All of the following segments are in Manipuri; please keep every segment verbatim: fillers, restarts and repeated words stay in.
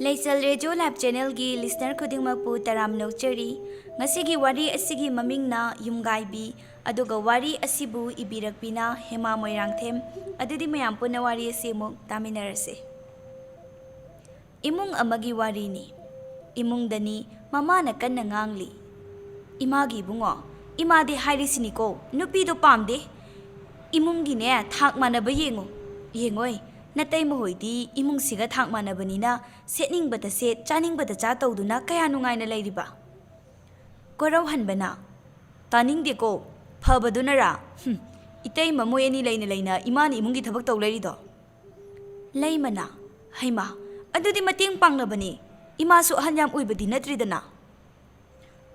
ꯂꯩꯆꯜ ꯔꯦꯗꯤꯑꯣ ꯂꯥꯏꯚ ꯆꯦꯅꯦꯜꯒꯤ ꯂꯤꯁꯅꯔ ꯈꯨꯗꯤꯡꯃꯛꯄꯨ ꯇꯔꯥꯝꯅ ꯑꯣꯛꯆꯔꯤ꯫ ꯉꯁꯤꯒꯤ ꯋꯥꯔꯤ ꯑꯁꯤꯒꯤ ꯃꯃꯤꯡꯅ ꯌꯨꯝꯒꯥꯏꯕꯤ, ꯑꯗꯨꯒ ꯋꯥꯔꯤ ꯑꯁꯤꯕꯨ ꯏꯕꯤꯔꯛꯄꯤꯅ ꯍꯦꯃꯥ ꯃꯣꯏꯔꯥꯡꯊꯦꯝ꯫ ꯑꯗꯨꯗꯤ ꯃꯌꯥꯝ ꯄꯨꯟꯅ ꯋꯥꯔꯤ ꯑꯁꯤ ꯑꯃꯨꯛ ꯇꯥꯃꯤꯟꯅꯔꯁꯤ꯫ ꯏꯃꯨꯡ ꯑꯃꯒꯤ ꯋꯥꯔꯤꯅꯤ꯫ ꯏꯃꯨꯡꯗꯅꯤ ꯃꯃꯥꯅ ꯀꯟꯅ ꯉꯥꯡꯂꯤ꯫ "ꯏꯃꯥꯒꯤ ꯏꯕꯨꯡꯉꯣ, ꯏꯃꯥꯗꯤ ꯍꯥꯏꯔꯤꯁꯤꯅꯤꯀꯣ, ꯅꯨꯄꯤꯗꯣ ꯄꯥꯝꯗꯦ꯫ ꯏꯃꯨꯡꯒꯤꯅꯦ ꯊꯥꯛ ꯃꯥꯟꯅꯕ ꯌꯦꯡꯉꯨ꯫ ꯌꯦꯡꯉꯣꯏ, ꯅꯇꯩꯃ ꯍꯣꯏꯗꯤ ꯏꯃꯨꯡꯁꯤꯒ ꯊꯥꯛ ꯃꯥꯟꯅꯕꯅꯤꯅ ꯁꯦꯠꯅꯤꯡꯕꯇ ꯁꯦꯠ, ꯆꯥꯅꯤꯡꯕꯇ ꯆꯥ ꯇꯧꯗꯨꯅ ꯀꯌꯥ ꯅꯨꯡꯉꯥꯏꯅ ꯂꯩꯔꯤꯕ?" ꯀꯣꯏꯔꯧꯍꯟꯕꯅ, "ꯇꯥꯅꯤꯡꯗꯦꯀꯣ, ꯐꯕꯗꯨꯅꯔꯥ? ꯍꯨꯝ, ꯏꯇꯩꯃ ꯃꯣꯏ ꯑꯅꯤ ꯂꯩꯅ ꯂꯩꯅ ꯏꯃꯥꯅ ꯏꯃꯨꯡꯒꯤ ꯊꯕꯛ ꯇꯧ ꯂꯩꯔꯤꯗꯣ?" ꯂꯩꯃꯅ, "ꯍꯩꯃꯥ, ꯑꯗꯨꯗꯤ ꯃꯇꯦꯡ ꯄꯥꯡꯅꯕꯅꯤ꯫ ꯏꯃꯥꯁꯨ ꯑꯍꯟ ꯌꯥꯝ ꯑꯣꯏꯕꯗꯤ ꯅꯠꯇ꯭ꯔꯤꯗꯅ꯫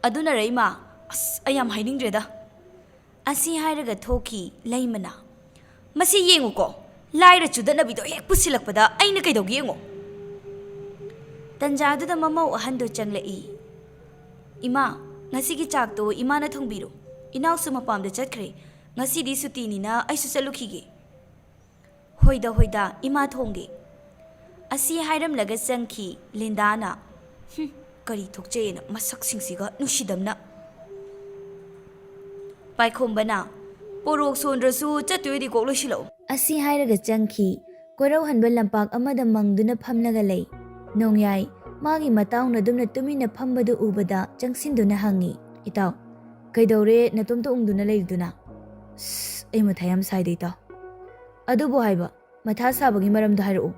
ꯑꯗꯨꯅꯔ ꯏꯃꯥ?" "ꯑꯁ, ꯑꯩ ꯌꯥꯝ ꯍꯥꯏꯅꯤꯡꯗ꯭ꯔꯦꯗ꯫" ꯑꯁꯤ ꯍꯥꯏꯔꯒ ꯊꯣꯛꯈꯤ ꯂꯩꯃꯅ꯫ "ꯃꯁꯤ ꯌꯦꯡꯉꯨꯀꯣ, ꯂꯥꯏꯔ ꯆꯨꯗꯠꯅꯕꯤꯗꯣ ꯍꯦꯛ ꯄꯨꯁꯤꯜꯂꯛꯄꯗ ꯑꯩꯅ ꯀꯩꯗꯧꯒꯦ ꯌꯦꯡꯉꯣ꯫" ꯇꯟꯖꯥꯗꯨꯗ ꯃꯃꯧ ꯑꯍꯟꯗꯨ ꯆꯪꯂꯛꯏ꯫ "ꯏꯃꯥ, ꯉꯁꯤꯒꯤ ꯆꯥꯛꯇꯣ ꯏꯃꯥꯅ ꯊꯣꯡꯕꯤꯔꯣ꯫ ꯏꯅꯥꯎꯁꯨ ꯃꯄꯥꯝꯗ ꯆꯠꯈ꯭ꯔꯦ꯫ ꯉꯁꯤꯗꯤ ꯁꯨꯇꯤꯅꯤꯅ ꯑꯩꯁꯨ ꯆꯠꯂꯨꯈꯤꯒꯦ꯫" "ꯍꯣꯏꯗ, ꯍꯣꯏꯗ, ꯏꯃꯥ ꯊꯣꯡꯒꯦ꯫" ꯑꯁꯤ ꯍꯥꯏꯔꯝꯂꯒ ꯆꯪꯈꯤ ꯂꯤꯟꯗꯥꯅ꯫ "ꯍꯨꯝ, ꯀꯔꯤ ꯊꯣꯛꯆꯩꯑꯅ ꯃꯁꯛꯁꯤꯡꯁꯤꯒ ꯅꯨꯡꯁꯤꯗꯝꯅ꯫" ꯄꯥꯏꯈꯣꯝꯕꯅ, "ꯄꯣꯔꯣꯛ ꯁꯣꯟꯗ꯭ꯔꯁꯨ ꯆꯠꯇꯣꯏꯗꯤ ꯀꯣꯛ ꯂꯣꯏꯁꯤꯜꯂꯛꯎ꯫" ꯑꯁꯤ ꯍꯥꯏꯔꯒ ꯆꯪꯈꯤ꯫ ꯀꯣꯏꯔꯧꯍꯟꯕ ꯂꯝꯄꯥꯛ ꯑꯃꯗ ꯃꯪꯗꯨꯅ ꯐꯝꯂꯒ ꯂꯩ꯫ ꯅꯣꯡꯌꯥꯏ, ꯃꯥꯒꯤ ꯃꯇꯥꯎꯅ ꯑꯗꯨꯝꯅ ꯇꯨꯃꯤꯟꯅ ꯐꯝꯕꯗꯨ ꯎꯕꯗ ꯆꯪꯁꯤꯟꯗꯨꯅ ꯍꯪꯉꯤ, "ꯏꯇꯥꯎ, ꯀꯩꯗꯧꯔꯦ ꯅꯇꯣꯝꯇ ꯎꯪꯗꯨꯅ ꯂꯩꯔꯤꯗꯨꯅ?" "ꯑꯁ, ꯑꯩ ꯃꯊꯥ ꯌꯥꯝ ꯁꯥꯏꯗ, ꯏꯇꯥꯎ꯫" "ꯑꯗꯨꯕꯨ ꯍꯥꯏꯕ, ꯃꯊꯥ ꯁꯥꯕꯒꯤ ꯃꯔꯝꯗꯣ ꯍꯥꯏꯔꯛꯎ,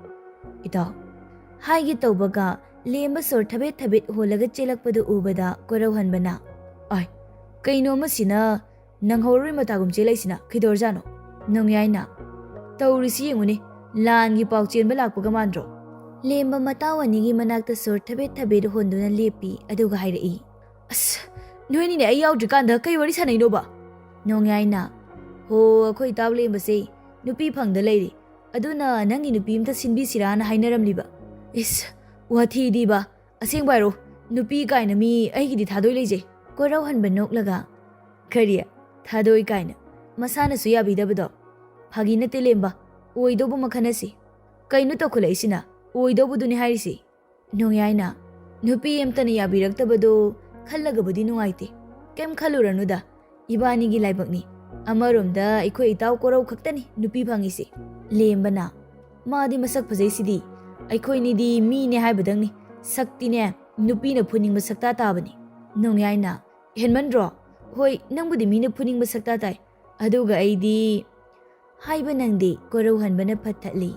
ꯏꯇꯥꯎ꯫" ꯍꯥꯏꯒꯦ ꯇꯧꯕꯒ ꯂꯦꯝꯕ ꯁꯣꯔ ꯊꯕꯦꯠ ꯊꯕꯦꯠ ꯍꯣꯜꯂꯒ ꯆꯦꯜꯂꯛꯄꯗꯨ ꯎꯕꯗ ꯀꯣꯏꯔꯧꯍꯟꯕꯅ, "ꯑꯥꯏ, ꯀꯩꯅꯣ ꯑꯃꯁꯤꯅ ꯅꯪꯍꯧꯔꯣꯏ ꯃꯇꯥꯒꯨꯝ ꯆꯦꯜꯂꯛꯏꯁꯤꯅ ꯀꯩꯗꯧꯔꯖꯥꯠꯅꯣ?" ꯅꯣꯡꯌꯥꯏꯅ, "ꯇꯧꯔꯤꯁꯤ ꯌꯦꯡꯉꯨꯅꯦ, ꯂꯥꯟꯒꯤ ꯄꯥꯎ ꯆꯦꯟꯕ ꯂꯥꯛꯄꯒ ꯃꯥꯟꯗ꯭ꯔꯣ?" ꯂꯦꯝꯕ ꯃꯇꯥꯎ ꯑꯅꯤꯒꯤ ꯃꯅꯥꯛꯇ ꯁꯣꯔ ꯊꯕꯦꯠ ꯊꯕꯦꯠ ꯍꯣꯟꯗꯨꯅ ꯂꯦꯞꯄꯤ, ꯑꯗꯨꯒ ꯍꯥꯏꯔꯛꯏ, "ꯑꯁ, ꯅꯣꯏꯅꯤꯅꯦ ꯑꯩ ꯌꯥꯎꯗ꯭ꯔꯤꯀꯥꯟꯗ ꯀꯩ ꯋꯥꯔꯤ ꯁꯥꯟꯅꯩꯅꯣꯕ?" ꯅꯣꯡꯌꯥꯏꯅ, "ꯍꯣ, ꯑꯩꯈꯣꯏ ꯏꯇꯥꯎ ꯂꯦꯝꯕꯁꯦ ꯅꯨꯄꯤ ꯐꯪꯗ ꯂꯩꯔꯤ, ꯑꯗꯨꯅ ꯅꯪꯒꯤ ꯅꯨꯄꯤ ꯑꯝꯇ ꯁꯤꯟꯕꯤꯁꯤꯔꯥꯅ ꯍꯥꯏꯅꯔꯝꯂꯤꯕ꯫" "ꯏꯁ, ꯋꯥꯊꯤꯗꯤꯕ, ꯑꯁꯦꯡꯕ ꯍꯥꯏꯔꯣ, ꯅꯨꯄꯤ ꯀꯥꯏꯅ ꯃꯤ ꯑꯩꯒꯤꯗꯤ ꯊꯥꯗꯣꯏ ꯂꯩꯖꯩ꯫" ꯀꯣꯏꯔꯧꯍꯟꯕ ꯅꯣꯛꯂꯒ, "ꯀꯔꯤ? ꯊꯥꯗꯣꯏ ꯀꯥꯏꯅ? ꯃꯁꯥꯅꯁꯨ ꯌꯥꯕꯤꯗꯕꯗꯣ? ꯐꯥꯒꯤ ꯅꯠꯇꯦ ꯂꯦꯝꯕ, ꯑꯣꯏꯗꯧꯕ ꯃꯈꯜ ꯑꯁꯤ꯫ ꯀꯩꯅꯣ ꯇꯧꯈꯠꯂꯛꯏꯁꯤꯅ? ꯑꯣꯏꯗꯧꯕꯗꯨꯅꯤ ꯍꯥꯏꯔꯤꯁꯤ꯫" ꯅꯣꯡꯌꯥꯏꯅ, "ꯅꯨꯄꯤ ꯑꯝꯇꯅ ꯌꯥꯕꯤꯔꯛꯇꯕꯗꯣ ꯈꯜꯂꯒꯕꯨꯗꯤ ꯅꯨꯡꯉꯥꯏꯇꯦ꯫ ꯀꯩꯝ ꯈꯜꯂꯨꯔꯅꯨꯗ, ꯏꯕꯥꯅꯤꯒꯤ ꯂꯥꯏꯕꯛꯅꯤ꯫ ꯑꯃꯔꯣꯝꯗ ꯑꯩꯈꯣꯏ ꯏꯇꯥꯎ ꯀꯣꯔꯧ ꯈꯛꯇꯅꯤ ꯅꯨꯄꯤ ꯐꯪꯉꯤꯁꯦ꯫" ꯂꯦꯝꯕꯅ, "ꯃꯥꯗꯤ ꯃꯁꯛ ꯐꯖꯩꯁꯤꯗꯤ꯫ ꯑꯩꯈꯣꯏꯅꯤꯗꯤ ꯃꯤꯅꯦ ꯍꯥꯏꯕꯗꯪꯅꯤ, ꯁꯛꯇꯤꯅꯦ ꯅꯨꯄꯤꯅ ꯐꯨꯅꯤꯡꯕ ꯁꯛꯇꯥ ꯇꯥꯕꯅꯤ꯫" ꯅꯣꯡꯌꯥꯏꯅ, "ꯍꯦꯟꯃꯟꯗ꯭ꯔꯣ? ꯍꯣꯏ, ꯅꯪꯕꯨꯗꯤ ꯃꯤꯅ ꯐꯨꯅꯤꯡꯕ ꯁꯛꯇꯥ ꯇꯥꯏ, ꯑꯗꯨꯒ ꯑꯩꯗꯤ"꯫ ꯍꯥꯏꯕ ꯅꯪꯗꯤ ꯀꯣꯔꯧꯍꯟꯕꯅ ꯐꯠ ꯊꯠꯂꯤ꯫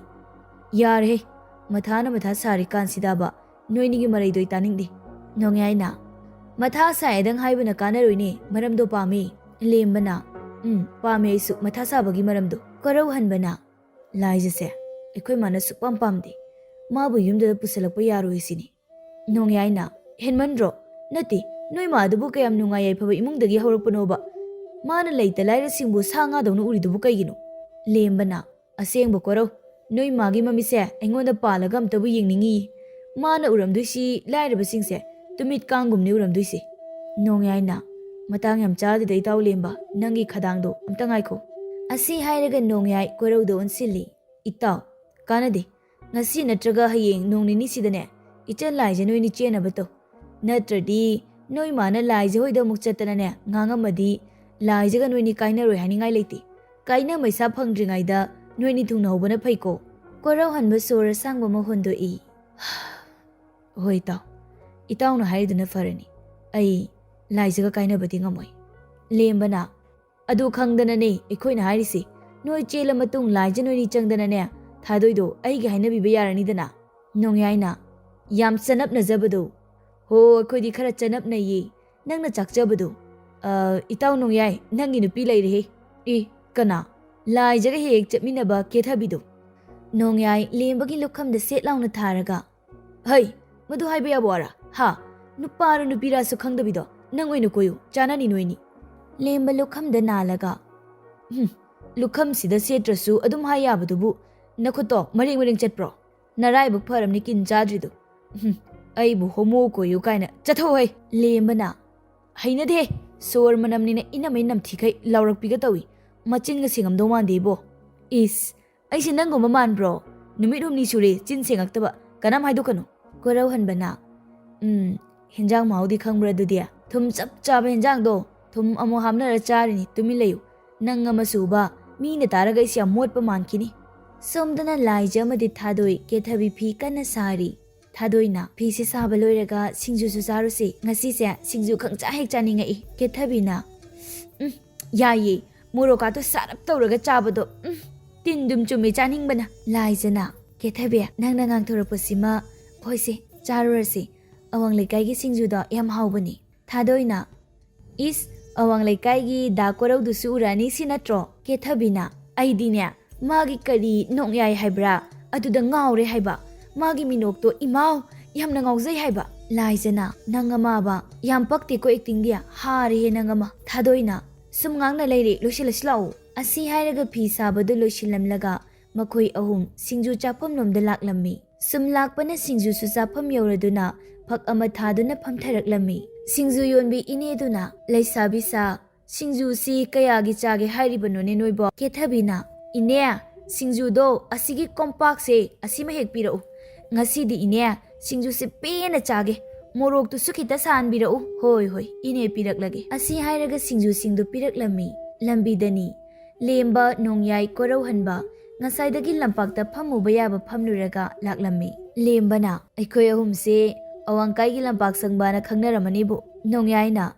"ꯌꯥꯔꯦꯍꯦ, ꯃꯊꯥꯅ ꯃꯊꯥ ꯁꯥꯔꯤꯀꯥꯟꯁꯤꯗꯕ ꯅꯣꯏꯅꯤꯒꯤ ꯃꯔꯩꯗꯣ ꯑꯩ ꯇꯥꯅꯤꯡꯗꯦ꯫" ꯅꯣꯡꯌꯥꯏꯅ, "ꯃꯊꯥ ꯁꯥꯏꯗꯪ ꯍꯥꯏꯕꯅ ꯀꯥꯟꯅꯔꯣꯏꯅꯦ, ꯃꯔꯝꯗꯣ ꯄꯥꯝꯃꯤ꯫" ꯂꯦꯝꯕꯅ, "ꯎꯝ, ꯄꯥꯝꯃꯦ ꯑꯩꯁꯨ ꯃꯊꯥ ꯁꯥꯕꯒꯤ ꯃꯔꯝꯗꯣ꯫" ꯀꯣꯔꯧꯍꯟꯕꯅ, "ꯂꯥꯏꯖꯁꯦ ꯑꯩꯈꯣꯏ ꯃꯥꯅ ꯁꯨꯛꯄꯥꯝ ꯄꯥꯝꯗꯦ, ꯃꯥꯕꯨ ꯌꯨꯝꯗꯨꯗ ꯄꯨꯁꯜꯂꯛꯄ ꯌꯥꯔꯣꯏ ꯁꯤꯅꯤ꯫" ꯅꯣꯡꯌꯥꯏꯅ, "ꯍꯦꯟꯃꯟꯗ꯭ꯔꯣ? ꯅꯠꯇꯦ, ꯅꯣꯏ ꯃꯥ ꯑꯗꯨꯕꯨ ꯀꯌꯥꯝ ꯅꯨꯡꯉꯥꯏ ꯌꯥꯏꯐꯕ ꯏꯃꯨꯡꯗꯒꯤ ꯍꯧꯔꯛꯄꯅꯣꯕ? ꯃꯥꯅ ꯂꯩꯇ ꯂꯥꯏꯔꯁꯤꯡꯕꯨ ꯁꯥ ꯉꯥꯗꯧꯅ ꯎꯔꯤꯗꯨꯕꯨ ꯀꯩꯒꯤꯅꯣ?" ꯂꯦꯝꯕꯅ, "ꯑꯁꯦꯡꯕ ꯀꯣꯔꯧ, ꯅꯣꯏ ꯃꯥꯒꯤ ꯃꯃꯤꯠꯁꯦ ꯑꯩꯉꯣꯟꯗ ꯄꯥꯜꯂꯒ ꯑꯝꯇꯕꯨ ꯌꯦꯡꯅꯤꯡꯉꯤ꯫ ꯃꯥꯅ ꯎꯔꯝꯗꯣꯏꯁꯤ ꯂꯥꯏꯔꯕꯁꯤꯡꯁꯦ ꯇꯨꯃꯤꯠ ꯀꯥꯡꯒꯨꯝꯅꯤ ꯎꯔꯝꯗꯣꯏꯁꯤ꯫" ꯅꯣꯡꯌꯥꯏꯅ, "ꯃꯇꯥꯡ ꯌꯥꯝ ꯆꯥꯗꯦꯗ ꯏꯇꯥꯎ ꯂꯦꯝꯕ, ꯅꯪꯒꯤ ꯈꯗꯥꯡꯗꯣ ꯑꯝꯇ ꯉꯥꯏꯈꯣ꯫" ꯑꯁꯤ ꯍꯥꯏꯔꯒ ꯅꯣꯡꯌꯥꯏ ꯀꯣꯔꯧꯗ ꯑꯣꯟꯁꯤꯜꯂꯤ꯫ "ꯏꯇꯥꯎ, ꯀꯥꯟꯅꯗꯦ꯫ ꯉꯁꯤ ꯅꯠꯇ꯭ꯔꯒ ꯍꯌꯦꯡ ꯅꯣꯡ ꯅꯤꯅꯤꯁꯤꯗꯅꯦ ꯏꯆꯟ ꯂꯥꯏꯖ ꯅꯣꯏꯅꯤ ꯆꯦꯟꯅꯕ ꯇꯧ꯫ ꯅꯠꯇ꯭ꯔꯗꯤ ꯅꯣꯏ ꯃꯥꯅ ꯂꯥꯏꯖ ꯍꯣꯏꯗ ꯑꯃꯨꯛ ꯆꯠꯇꯅꯅꯦ ꯉꯥꯡꯉꯝꯃꯗꯤ ꯂꯥꯏꯖꯒ ꯅꯣꯏꯅꯤ ꯀꯥꯏꯅꯔꯣꯏ ꯍꯥꯏꯅꯤꯡꯉꯥꯏ ꯂꯩꯇꯦ꯫ ꯀꯥꯏꯅ ꯃꯩꯁꯥ ꯐꯪꯗ꯭ꯔꯤꯉꯩꯗ ꯅꯣꯏꯅꯤ ꯊꯨꯡꯅꯍꯧꯕꯅ ꯐꯩꯀꯣ꯫" ꯀꯣꯔꯧꯍꯟꯕ ꯁꯣꯔ ꯑꯁꯥꯡꯕ ꯑꯃ ꯍꯣꯟꯗꯣꯛꯏ꯫ "ꯍꯣꯏ ꯏꯇꯥꯎ, ꯏꯇꯥꯎꯅ ꯍꯥꯏꯔꯤꯗꯨꯅ ꯐꯔꯅꯤ꯫ ꯑꯩ ꯂꯥꯏꯖꯒ ꯀꯥꯏꯅꯕꯗꯤ ꯉꯝꯃꯣꯏ꯫" ꯂꯦꯝꯕꯅ, "ꯑꯗꯨ ꯈꯪꯗꯅꯅꯦ ꯑꯩꯈꯣꯏꯅ ꯍꯥꯏꯔꯤꯁꯦ꯫ ꯅꯣꯏ ꯆꯦꯜꯂ ꯃꯇꯨꯡ ꯂꯥꯏꯖ ꯅꯣꯏꯅꯤ ꯆꯪꯗꯅꯅꯦ ꯊꯥꯗꯣꯏꯗꯣ ꯑꯩꯒꯤ ꯍꯥꯏꯅꯕꯤꯕ ꯌꯥꯔꯅꯤꯗꯅ꯫" ꯅꯣꯡꯌꯥꯏꯅ, "ꯌꯥꯝ ꯆꯅꯞꯅꯖꯕꯗꯣ꯫ ꯍꯣ, ꯑꯩꯈꯣꯏꯗꯤ ꯈꯔ ꯆꯅꯞꯅꯩꯌꯦ꯫ ꯅꯪꯅ ꯆꯥꯛꯆꯕꯗꯣ꯫ ꯑ, ꯏꯇꯥꯎ ꯅꯣꯡꯌꯥꯏ, ꯅꯪꯒꯤ ꯅꯨꯄꯤ ꯂꯩꯔꯦꯍꯦ꯫" "ꯏ, ꯀꯅꯥ?" "ꯂꯥꯏꯖꯒ ꯍꯦꯛ ꯍꯦꯛ ꯆꯠꯃꯤꯟꯅꯕ ꯀꯦꯊꯕꯤꯗꯣ꯫" ꯅꯣꯡꯌꯥꯏ ꯂꯦꯝꯕꯒꯤ ꯂꯨꯈꯝꯗ ꯁꯦꯠ ꯂꯥꯎꯅ ꯊꯥꯔꯒ, "ꯍꯩ, ꯃꯗꯨ ꯍꯥꯏꯕ ꯌꯥꯕ ꯋꯥꯔꯥ? ꯍꯥ? ꯅꯨꯄꯥꯔ ꯅꯨꯄꯤꯔꯥꯁꯨ ꯈꯪꯗꯕꯤꯗꯣ꯫ ꯅꯪ ꯑꯣꯏꯅ ꯀꯣꯏꯌꯨ, ꯆꯥꯅꯅꯤ ꯅꯣꯏꯅꯤ꯫" ꯂꯦꯝꯕ ꯂꯨꯈꯝꯗ ꯅꯥꯜꯂꯒ, "ꯍꯨꯝ, ꯂꯨꯈꯝꯁꯤꯗ ꯁꯦꯠꯇ꯭ꯔꯁꯨ ꯑꯗꯨꯝ ꯍꯥꯏ ꯌꯥꯕꯗꯨꯕꯨ ꯅꯈꯨꯠꯇꯣ ꯃꯔꯦꯡ ꯃꯔꯦꯡ ꯆꯠꯄ꯭ꯔꯣ? ꯅꯔꯥꯏꯕꯛ ꯐꯔꯝꯅꯤ ꯀꯤꯟ ꯆꯥꯗ꯭ꯔꯤꯗꯨ꯫ ꯎꯝ, ꯑꯩꯕꯨ ꯍꯣꯃꯣ ꯀꯣꯏꯌꯨ ꯀꯥꯏꯅ꯫ ꯆꯠꯊꯣꯛꯍꯩ!" ꯂꯦꯝꯕꯅ, "ꯍꯩꯅꯗꯦ, ꯁꯣꯔ ꯃꯅꯝꯅꯤꯅ ꯏꯅꯝꯃꯩ ꯅꯝꯊꯤꯈꯩ ꯂꯥꯎꯔꯛꯄꯤꯒ ꯇꯧꯏ꯫ ꯃꯆꯤꯟꯒ ꯁꯦꯡꯉꯝꯗꯧ ꯃꯥꯟꯗꯦ ꯏꯕꯣ꯫ ꯏꯁ, ꯑꯩꯁꯦ ꯅꯪꯒꯨꯝꯕ ꯃꯥꯟꯕ꯭ꯔꯣ? ꯅꯨꯃꯤꯠ ꯍꯨꯝꯅꯤ ꯁꯨꯔꯦ ꯆꯤꯟ ꯁꯦꯡꯉꯛꯇꯕ꯫ ꯀꯅꯥꯝ ꯍꯥꯏꯗꯣꯛꯀꯅꯨ꯫" ꯀꯣꯔꯧꯍꯟꯕꯅ, "ꯎꯝ, ꯍꯦꯟꯖꯥꯡ ꯃꯍꯥꯎꯗꯤ ꯈꯪꯕ꯭ꯔꯥ ꯑꯗꯨꯗꯤ? ꯊꯨꯝ ꯆꯞ ꯆꯥꯕ ꯍꯦꯟꯖꯥꯡꯗꯣ ꯊꯨꯝ ꯑꯃꯨꯛ ꯍꯥꯞꯅꯔ ꯆꯥꯔꯤꯅꯤ, ꯇꯨꯃꯤꯟ ꯂꯩꯌꯨ꯫ ꯅꯪ ꯑꯃꯁꯨ ꯎꯕ, ꯃꯤꯅ ꯇꯥꯔꯒ ꯑꯩꯁꯦ ꯌꯥꯝ ꯃꯣꯠꯄ ꯃꯥꯟꯈꯤꯅꯤ"꯫ ꯁꯣꯝꯗꯅ ꯂꯥꯏꯖ ꯑꯃꯗꯤ ꯊꯥꯗꯣꯏ ꯀꯦꯊꯕꯤ ꯐꯤ ꯀꯟꯅ ꯁꯥꯔꯤ꯫ ꯊꯥꯗꯣꯏꯅ, "ꯐꯤꯁꯦ ꯁꯥꯕ ꯂꯣꯏꯔꯒ ꯁꯤꯡꯖꯨꯁꯨ ꯆꯥꯔꯨꯁꯤ꯫ ꯉꯁꯤꯁꯦ ꯁꯤꯡꯖꯨ ꯈꯪꯆꯥ ꯍꯦꯛ ꯆꯥꯅꯤꯡꯉꯛꯏ"꯫ ꯀꯦꯊꯕꯤꯅ, "ꯎꯝ, ꯌꯥꯏꯌꯦ꯫ ꯃꯣꯔꯣꯛꯀꯥꯇꯣ ꯁꯥꯔꯞ ꯇꯧꯔꯒ ꯆꯥꯕꯗꯣ, ꯎꯝ, ꯇꯤꯟ ꯗꯨꯝ ꯆꯨꯝꯃꯦ ꯆꯥꯅꯤꯡꯕꯅ"꯫ ꯂꯥꯏꯖꯅ, "ꯀꯦꯊꯕꯤ, ꯅꯪꯅ ꯉꯥꯡꯊꯣꯔꯛꯄꯁꯤꯃ, ꯍꯣꯏꯁꯦ, ꯆꯥꯔꯨꯔꯁꯤ꯫ ꯑꯋꯥꯡ ꯂꯩꯀꯥꯏꯒꯤ ꯁꯤꯡꯖꯨꯗꯣ ꯌꯥꯝ ꯍꯥꯎꯕꯅꯤ"꯫ ꯊꯥꯗꯣꯏꯅ, "ꯏꯁ, ꯑꯋꯥꯡ ꯂꯩꯀꯥꯏꯒꯤ ꯗꯥ ꯀꯣꯔꯧꯗꯨꯁꯨ ꯎꯔꯛꯑꯅꯤ ꯁꯤ ꯅꯠꯇ꯭ꯔꯣ?" ꯀꯦꯊꯕꯤꯅ, "ꯑꯩꯗꯤꯅꯦ, ꯃꯥꯒꯤ ꯀꯔꯤ ꯅꯣꯡꯌꯥꯏ ꯍꯥꯏꯕ꯭ꯔꯥ, ꯑꯗꯨꯗ ꯉꯥꯎꯔꯦ ꯍꯥꯏꯕ꯫ ꯃꯥꯒꯤ ꯃꯤꯅꯣꯛꯇꯣ ꯏꯃꯥꯎ, ꯌꯥꯝꯅ ꯉꯥꯎꯖꯩ ꯍꯥꯏꯕ"꯫ ꯂꯥꯏꯖꯅ, "ꯅꯪ ꯑꯃꯕ, ꯌꯥꯝ ꯄꯛꯇꯦꯀꯣ ꯑꯦꯛꯇꯤꯡꯗꯤ, ꯍꯥꯔꯦꯍꯦ ꯅꯪ ꯑꯃ"꯫ ꯊꯥꯗꯣꯏꯅ, "ꯁꯨꯝ ꯉꯥꯡꯅ ꯂꯩꯔꯦ, ꯂꯣꯏꯁꯤꯜꯂꯁꯤ ꯂꯥꯛꯑꯣ"꯫ ꯑꯁꯤ ꯍꯥꯏꯔꯒ ꯐꯤ ꯁꯥꯕꯗꯨ ꯂꯣꯏꯁꯤꯜꯂꯝꯂꯒ ꯃꯈꯣꯏ ꯑꯍꯨꯝ ꯁꯤꯡꯖꯨ ꯆꯥꯐꯝꯂꯣꯝꯗ ꯂꯥꯛꯂꯝꯃꯤ꯫ ꯁꯨꯝ ꯂꯥꯛꯄꯅ ꯁꯤꯡꯖꯨꯁꯨ ꯆꯥꯐꯝ ꯌꯧꯔꯗꯨꯅ ꯐꯛ ꯑꯃ ꯊꯥꯗꯨꯅ ꯐꯝꯊꯔꯛꯂꯝꯃꯤ꯫ ꯁꯤꯡꯖꯨ ꯌꯣꯟꯕꯤ ꯏꯅꯦꯗꯨꯅ, "ꯂꯩꯁꯥꯕꯤ ꯁꯥ, ꯁꯤꯡꯖꯨꯁꯤ ꯀꯌꯥꯒꯤ ꯆꯥꯒꯦ ꯍꯥꯏꯔꯤꯕꯅꯣꯅꯦ ꯅꯣꯏꯕꯣ?" ꯀꯦꯊꯕꯤꯅ, "ꯏꯅꯦ, ꯁꯤꯡꯖꯨꯗꯣ ꯑꯁꯤꯒꯤ ꯀꯣꯝꯄꯥꯛꯁꯦ ꯑꯁꯤꯃ ꯍꯦꯛ ꯄꯤꯔꯛꯎ꯫ ꯉꯁꯤꯗꯤ ꯏꯅꯦ, ꯁꯤꯡꯖꯨꯁꯦ ꯄꯦꯟꯅ ꯆꯥꯒꯦ꯫ ꯃꯣꯔꯣꯛꯇꯨꯁꯨ ꯈꯤꯇ ꯁꯥꯍꯟꯕꯤꯔꯛꯎ"꯫ "ꯍꯣꯏ, ꯍꯣꯏ, ꯏꯅꯦ ꯄꯤꯔꯛꯂꯒꯦ"꯫ ꯑꯁꯤ ꯍꯥꯏꯔꯒ ꯁꯤꯡꯖꯨꯁꯤꯡꯗꯨ ꯄꯤꯔꯛꯂꯝꯃꯤ꯫ ꯂꯝꯕꯤꯗꯅꯤ ꯂꯦꯝꯕ, ꯅꯣꯡꯌꯥꯏ, ꯀꯣꯔꯧꯍꯟꯕ ꯉꯁꯥꯏꯗꯒꯤ ꯂꯝꯄꯥꯛꯇ ꯐꯝꯃꯨꯕ ꯌꯥꯕ ꯐꯝꯂꯨꯔꯒ ꯂꯥꯛꯂꯝꯃꯤ꯫ ꯂꯦꯝꯕꯅ, "ꯑꯩꯈꯣꯏ ꯑꯍꯨꯝꯁꯦ ꯑꯋꯥꯡꯀꯥꯏꯒꯤ ꯂꯝꯄꯥꯛ ꯁꯪꯕꯅ ꯈꯪꯅꯔꯝꯃꯅꯤꯕꯨ"꯫ ꯅꯣꯡꯌꯥꯏꯅ,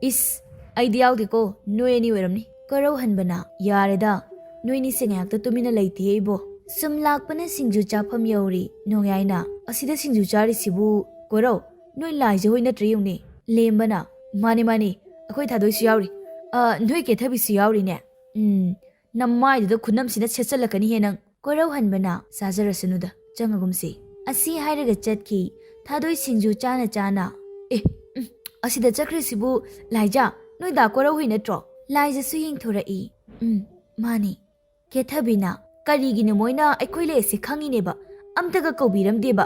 "ꯏꯁ, ꯑꯩꯗꯤ ꯌꯥꯎꯗꯦꯀꯣ, ꯅꯣꯏ ꯑꯅꯤ ꯑꯣꯏꯔꯝꯅꯤ"꯫ ꯀꯣꯔꯧꯍꯟꯕꯅ, "ꯌꯥꯔꯦꯗ, ꯅꯣꯏꯅꯤꯁꯦ ꯉꯥꯏꯍꯥꯛꯇ ꯇꯨꯃꯤꯟꯅ ꯂꯩꯇꯦ ꯑꯩꯕꯣ"꯫ ꯁꯨꯝ ꯂꯥꯛꯄꯅ ꯁꯤꯡꯖꯨ ꯆꯥꯐꯝ ꯌꯧꯔꯤ꯫ ꯅꯣꯡꯌꯥꯏꯅ, "ꯑꯁꯤꯗ ꯁꯤꯡꯖꯨ ꯆꯥꯔꯤꯁꯤꯕꯨ ꯀꯣꯔꯧ, ꯅꯣꯏ ꯂꯥꯏꯖ ꯍꯣꯏ ꯅꯠꯇ꯭ꯔꯥ ꯌꯦꯡꯉꯨꯅꯦ"꯫ ꯂꯦꯝꯕꯅ, "ꯃꯥꯅꯦ, ꯃꯥꯅꯦ, ꯑꯩꯈꯣꯏ ꯊꯥꯗꯣꯏꯁꯨ ꯌꯥꯎꯔꯤ꯫ ꯑ, ꯅꯣꯏ ꯀꯦꯊꯕꯤꯁꯨ ꯌꯥꯎꯔꯤꯅꯦ꯫ ꯎꯝ, ꯅꯃꯥꯏꯗꯨꯗ ꯈꯨꯅꯝꯁꯤꯅ ꯁꯦꯠꯆꯜꯂꯛꯀꯅꯤꯍꯦ ꯅꯪ"꯫ ꯀꯣꯔꯧꯍꯟꯕꯅ, "ꯆꯥꯖꯔꯁꯅꯨꯗ, ꯆꯪꯉꯒꯨꯝꯁꯤ"꯫ ꯑꯁꯤ ꯍꯥꯏꯔꯒ ꯆꯠꯈꯤ꯫ ꯊꯥꯗꯣꯏ ꯁꯤꯡꯖꯨ ꯆꯥꯅ ꯆꯥꯅ, "ꯑꯦ, ꯎꯝ, ꯑꯁꯤꯗ ꯆꯠꯈ꯭ꯔꯤꯁꯤꯕꯨ ꯂꯥꯏꯖꯥ, ꯅꯣꯏ ꯗꯥ ꯀꯣꯔꯧ ꯍꯣꯏ ꯅꯠꯇ꯭ꯔꯣ?" ꯂꯥꯏꯖꯁꯨ ꯌꯦꯡꯊꯣꯔꯛꯏ꯫ "ꯎꯝ, ꯃꯥꯅꯤ"꯫ ꯀꯦꯊꯕꯤꯅ, "ꯀꯔꯤꯒꯤꯅꯣ ꯃꯣꯏꯅ ꯑꯩꯈꯣꯏ ꯂꯩꯁꯦ ꯈꯪꯉꯤꯅꯦꯕ, ꯑꯝꯇꯒ ꯀꯧꯕꯤꯔꯝꯗꯦꯕ꯫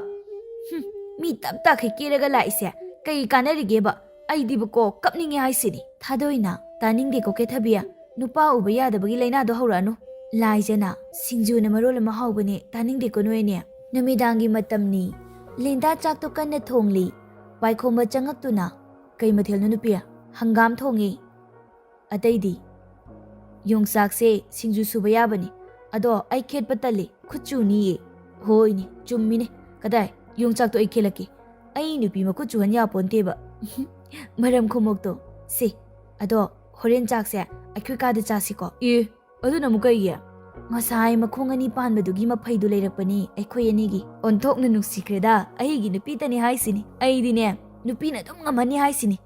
ꯍꯨꯝ, ꯃꯤ ꯇꯞ ꯇꯥꯈꯩ ꯀꯦꯔꯒ ꯂꯥꯛꯏꯁꯦ ꯀꯩ ꯀꯥꯟꯅꯔꯤꯒꯦꯕ? ꯑꯩꯗꯤꯕꯀꯣ ꯀꯞꯅꯤꯡꯉꯦ ꯍꯥꯏꯁꯤꯅꯤ"꯫ ꯊꯥꯗꯣꯏꯅ, "ꯇꯥꯅꯤꯡꯗꯦꯀꯣ ꯀꯦꯊꯕꯤ, ꯅꯨꯄꯥ ꯎꯕ ꯌꯥꯗꯕꯒꯤ ꯂꯥꯏꯅꯥꯗꯣ ꯍꯧꯔꯛꯑꯅꯨ"꯫ ꯂꯥꯏꯖꯅ, "ꯁꯤꯡꯖꯨꯅ ꯃꯔꯣꯜ ꯑꯃ ꯍꯥꯎꯕꯅꯦ, ꯇꯥꯅꯤꯡꯗꯦꯀꯣ ꯅꯣꯏ ꯑꯅꯤ"꯫ ꯅꯨꯃꯤꯗꯥꯡꯒꯤ ꯃꯇꯝꯅꯤ꯫ ꯂꯤꯟꯗꯥ ꯆꯥꯛꯇꯣ ꯀꯟꯅ ꯊꯣꯡꯂꯤ꯫ ꯄꯥꯏꯈꯣꯝꯕ ꯆꯪꯉꯛꯇꯨꯅ, "ꯀꯩ ꯃꯊꯦꯜꯅꯣ ꯅꯨꯄꯤ?" "ꯍꯪꯒꯥꯝ ꯊꯣꯡꯉꯦ꯫ ꯑꯇꯩꯗꯤ?" "ꯌꯣꯡꯆꯥꯛꯁꯦ ꯁꯤꯡꯖꯨ ꯁꯨꯕ ꯌꯥꯕꯅꯤ꯫ ꯑꯗꯣ ꯑꯩ ꯈꯦꯠꯄ ꯇꯜꯂꯤ, ꯈꯨꯠ ꯆꯨꯅꯤꯌꯦ꯫" "ꯍꯣꯏꯅꯦ, ꯆꯨꯝꯃꯤꯅꯦ꯫ ꯀꯗꯥꯏ? ꯌꯣꯡꯆꯥꯛꯇꯣ ꯑꯩ ꯈꯦꯠꯂꯛꯀꯦ꯫ ꯑꯩ ꯅꯨꯄꯤ ꯃꯈꯨꯠ ꯆꯨꯍꯟ ꯌꯥꯄꯣꯟꯇꯦꯕ꯫" ꯃꯔꯝ ꯈꯨꯝꯃꯣꯛꯇꯣ꯫ "ꯁꯦ, ꯑꯗꯣ ꯍꯣꯔꯦꯟ ꯆꯥꯛꯁꯦ ꯑꯩꯈꯣꯏ ꯀꯥꯗ ꯆꯥꯁꯤꯀꯣ?" "ꯑꯦ, ꯑꯗꯨꯅ ꯑꯃꯨꯛ ꯀꯩꯒꯤ?" "ꯉꯁꯥꯏ ꯃꯈꯣꯡ ꯑꯅꯤ ꯄꯥꯟꯕꯗꯨꯒꯤ ꯃꯐꯩꯗꯨ ꯂꯩꯔꯛꯄꯅꯤ ꯑꯩꯈꯣꯏ ꯑꯅꯤꯒꯤ꯫ ꯑꯣꯟꯊꯣꯛꯅ ꯅꯨꯡꯁꯤꯈ꯭ꯔꯦꯗ ꯑꯩꯒꯤ ꯅꯨꯄꯤꯇꯅꯤ ꯍꯥꯏꯁꯤꯅꯤ꯫ ꯑꯩꯗꯤꯅꯦ, ꯅꯨꯄꯤꯅ ꯑꯗꯨꯝ ꯉꯝꯍꯟꯅꯤ ꯍꯥꯏꯁꯤꯅꯤ꯫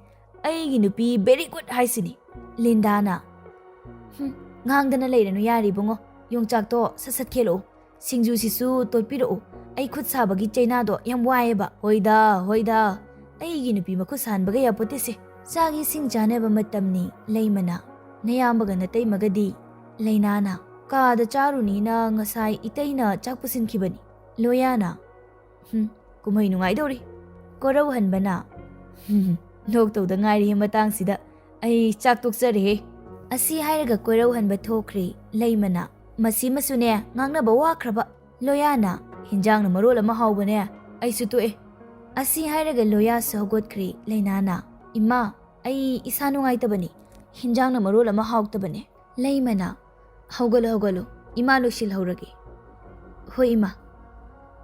ꯑꯩꯒꯤ ꯅꯨꯄꯤ very good ꯍꯥꯏꯁꯤꯅꯤ꯫" ꯂꯤꯟꯗꯥꯅ, "ꯍꯨꯝ, ꯉꯥꯡꯗꯅ ꯂꯩꯔꯅꯨ ꯌꯥꯔꯦ ꯏꯕꯨꯡꯉꯣ꯫ ꯌꯣꯡꯆꯥꯛꯇꯣ ꯁꯠ ꯁꯠ ꯈꯦꯠꯂꯛꯎ꯫ ꯁꯤꯡꯖꯨꯁꯤꯁꯨ ꯇꯣꯠꯄꯤꯔꯛꯎ꯫ ꯑꯩ ꯈꯨꯠ ꯁꯥꯕꯒꯤ ꯆꯩꯅꯥꯗꯣ ꯌꯥꯝ ꯋꯥꯏꯑꯦꯕ꯫" "ꯍꯣꯏꯗ, ꯍꯣꯏꯗ꯫ ꯑꯩꯒꯤ ꯅꯨꯄꯤ ꯃꯈꯨꯠ ꯁꯥꯍꯟꯕꯒ ꯌꯥꯄꯣꯠꯇꯦꯁꯦ꯫" ꯆꯥꯛ ꯏꯁꯤꯡ ꯆꯥꯅꯕ ꯃꯇꯝꯅꯤ꯫ ꯂꯩꯃꯅ, "ꯅꯌꯥꯝꯕꯒ ꯅꯇꯩꯃꯒꯗꯤ?" ꯂꯩꯅꯥꯅ, "ꯀꯥꯗ ꯆꯥꯔꯨꯅꯤꯅ ꯉꯁꯥꯏ ꯏꯇꯩꯅ ꯆꯥꯛ ꯄꯨꯁꯤꯟꯈꯤꯕꯅꯤ꯫" ꯂꯣꯌꯥꯅ, "ꯍꯨꯝ, ꯀꯨꯝꯍꯩ ꯅꯨꯡꯉꯥꯏꯗꯧꯔꯤ꯫" ꯀꯣꯔꯧꯍꯟꯕꯅ, "ꯍꯨꯝ, ꯅꯣꯛꯇꯧꯗ ꯉꯥꯏꯔꯦꯍꯦ ꯃꯇꯥꯡꯁꯤꯗ꯫ ꯑꯩ ꯆꯥꯛ ꯇꯣꯛꯆꯔꯦꯍꯦ꯫" ꯑꯁꯤ ꯍꯥꯏꯔꯒ ꯀꯣꯔꯧꯍꯟꯕ ꯊꯣꯛꯈ꯭ꯔꯦ꯫ ꯂꯩꯃꯅ, "ꯃꯁꯤꯃꯁꯨꯅꯦ ꯉꯥꯡꯅꯕ ꯋꯥꯈ꯭ꯔꯕ꯫" ꯂꯣꯌꯥꯅ, "ꯍꯤꯟꯖꯥꯡꯅ ꯃꯔꯣꯜ ꯑꯃ ꯍꯥꯎꯕꯅꯦ, ꯑꯩꯁꯨ ꯇꯣꯛꯑꯦ꯫" ꯑꯁꯤ ꯍꯥꯏꯔꯒ ꯂꯣꯌꯥꯁꯨ ꯍꯧꯒꯠꯈ꯭ꯔꯦ꯫ ꯂꯩꯅꯥꯅ, "ꯏꯃꯥ, ꯑꯩ ꯏꯁꯥ ꯅꯨꯡꯉꯥꯏꯇꯕꯅꯤ, ꯍꯤꯟꯖꯥꯡꯅ ꯃꯔꯣꯜ ꯑꯃ ꯍꯥꯎꯇꯕꯅꯦ꯫" ꯂꯩꯃꯅ, "ꯍꯧꯒꯠꯂꯣ, ꯍꯧꯒꯠꯂꯣ, ꯏꯃꯥ ꯂꯣꯏꯁꯤꯜꯍꯧꯔꯒꯦ꯫" "ꯍꯣꯏ ꯏꯃꯥ꯫"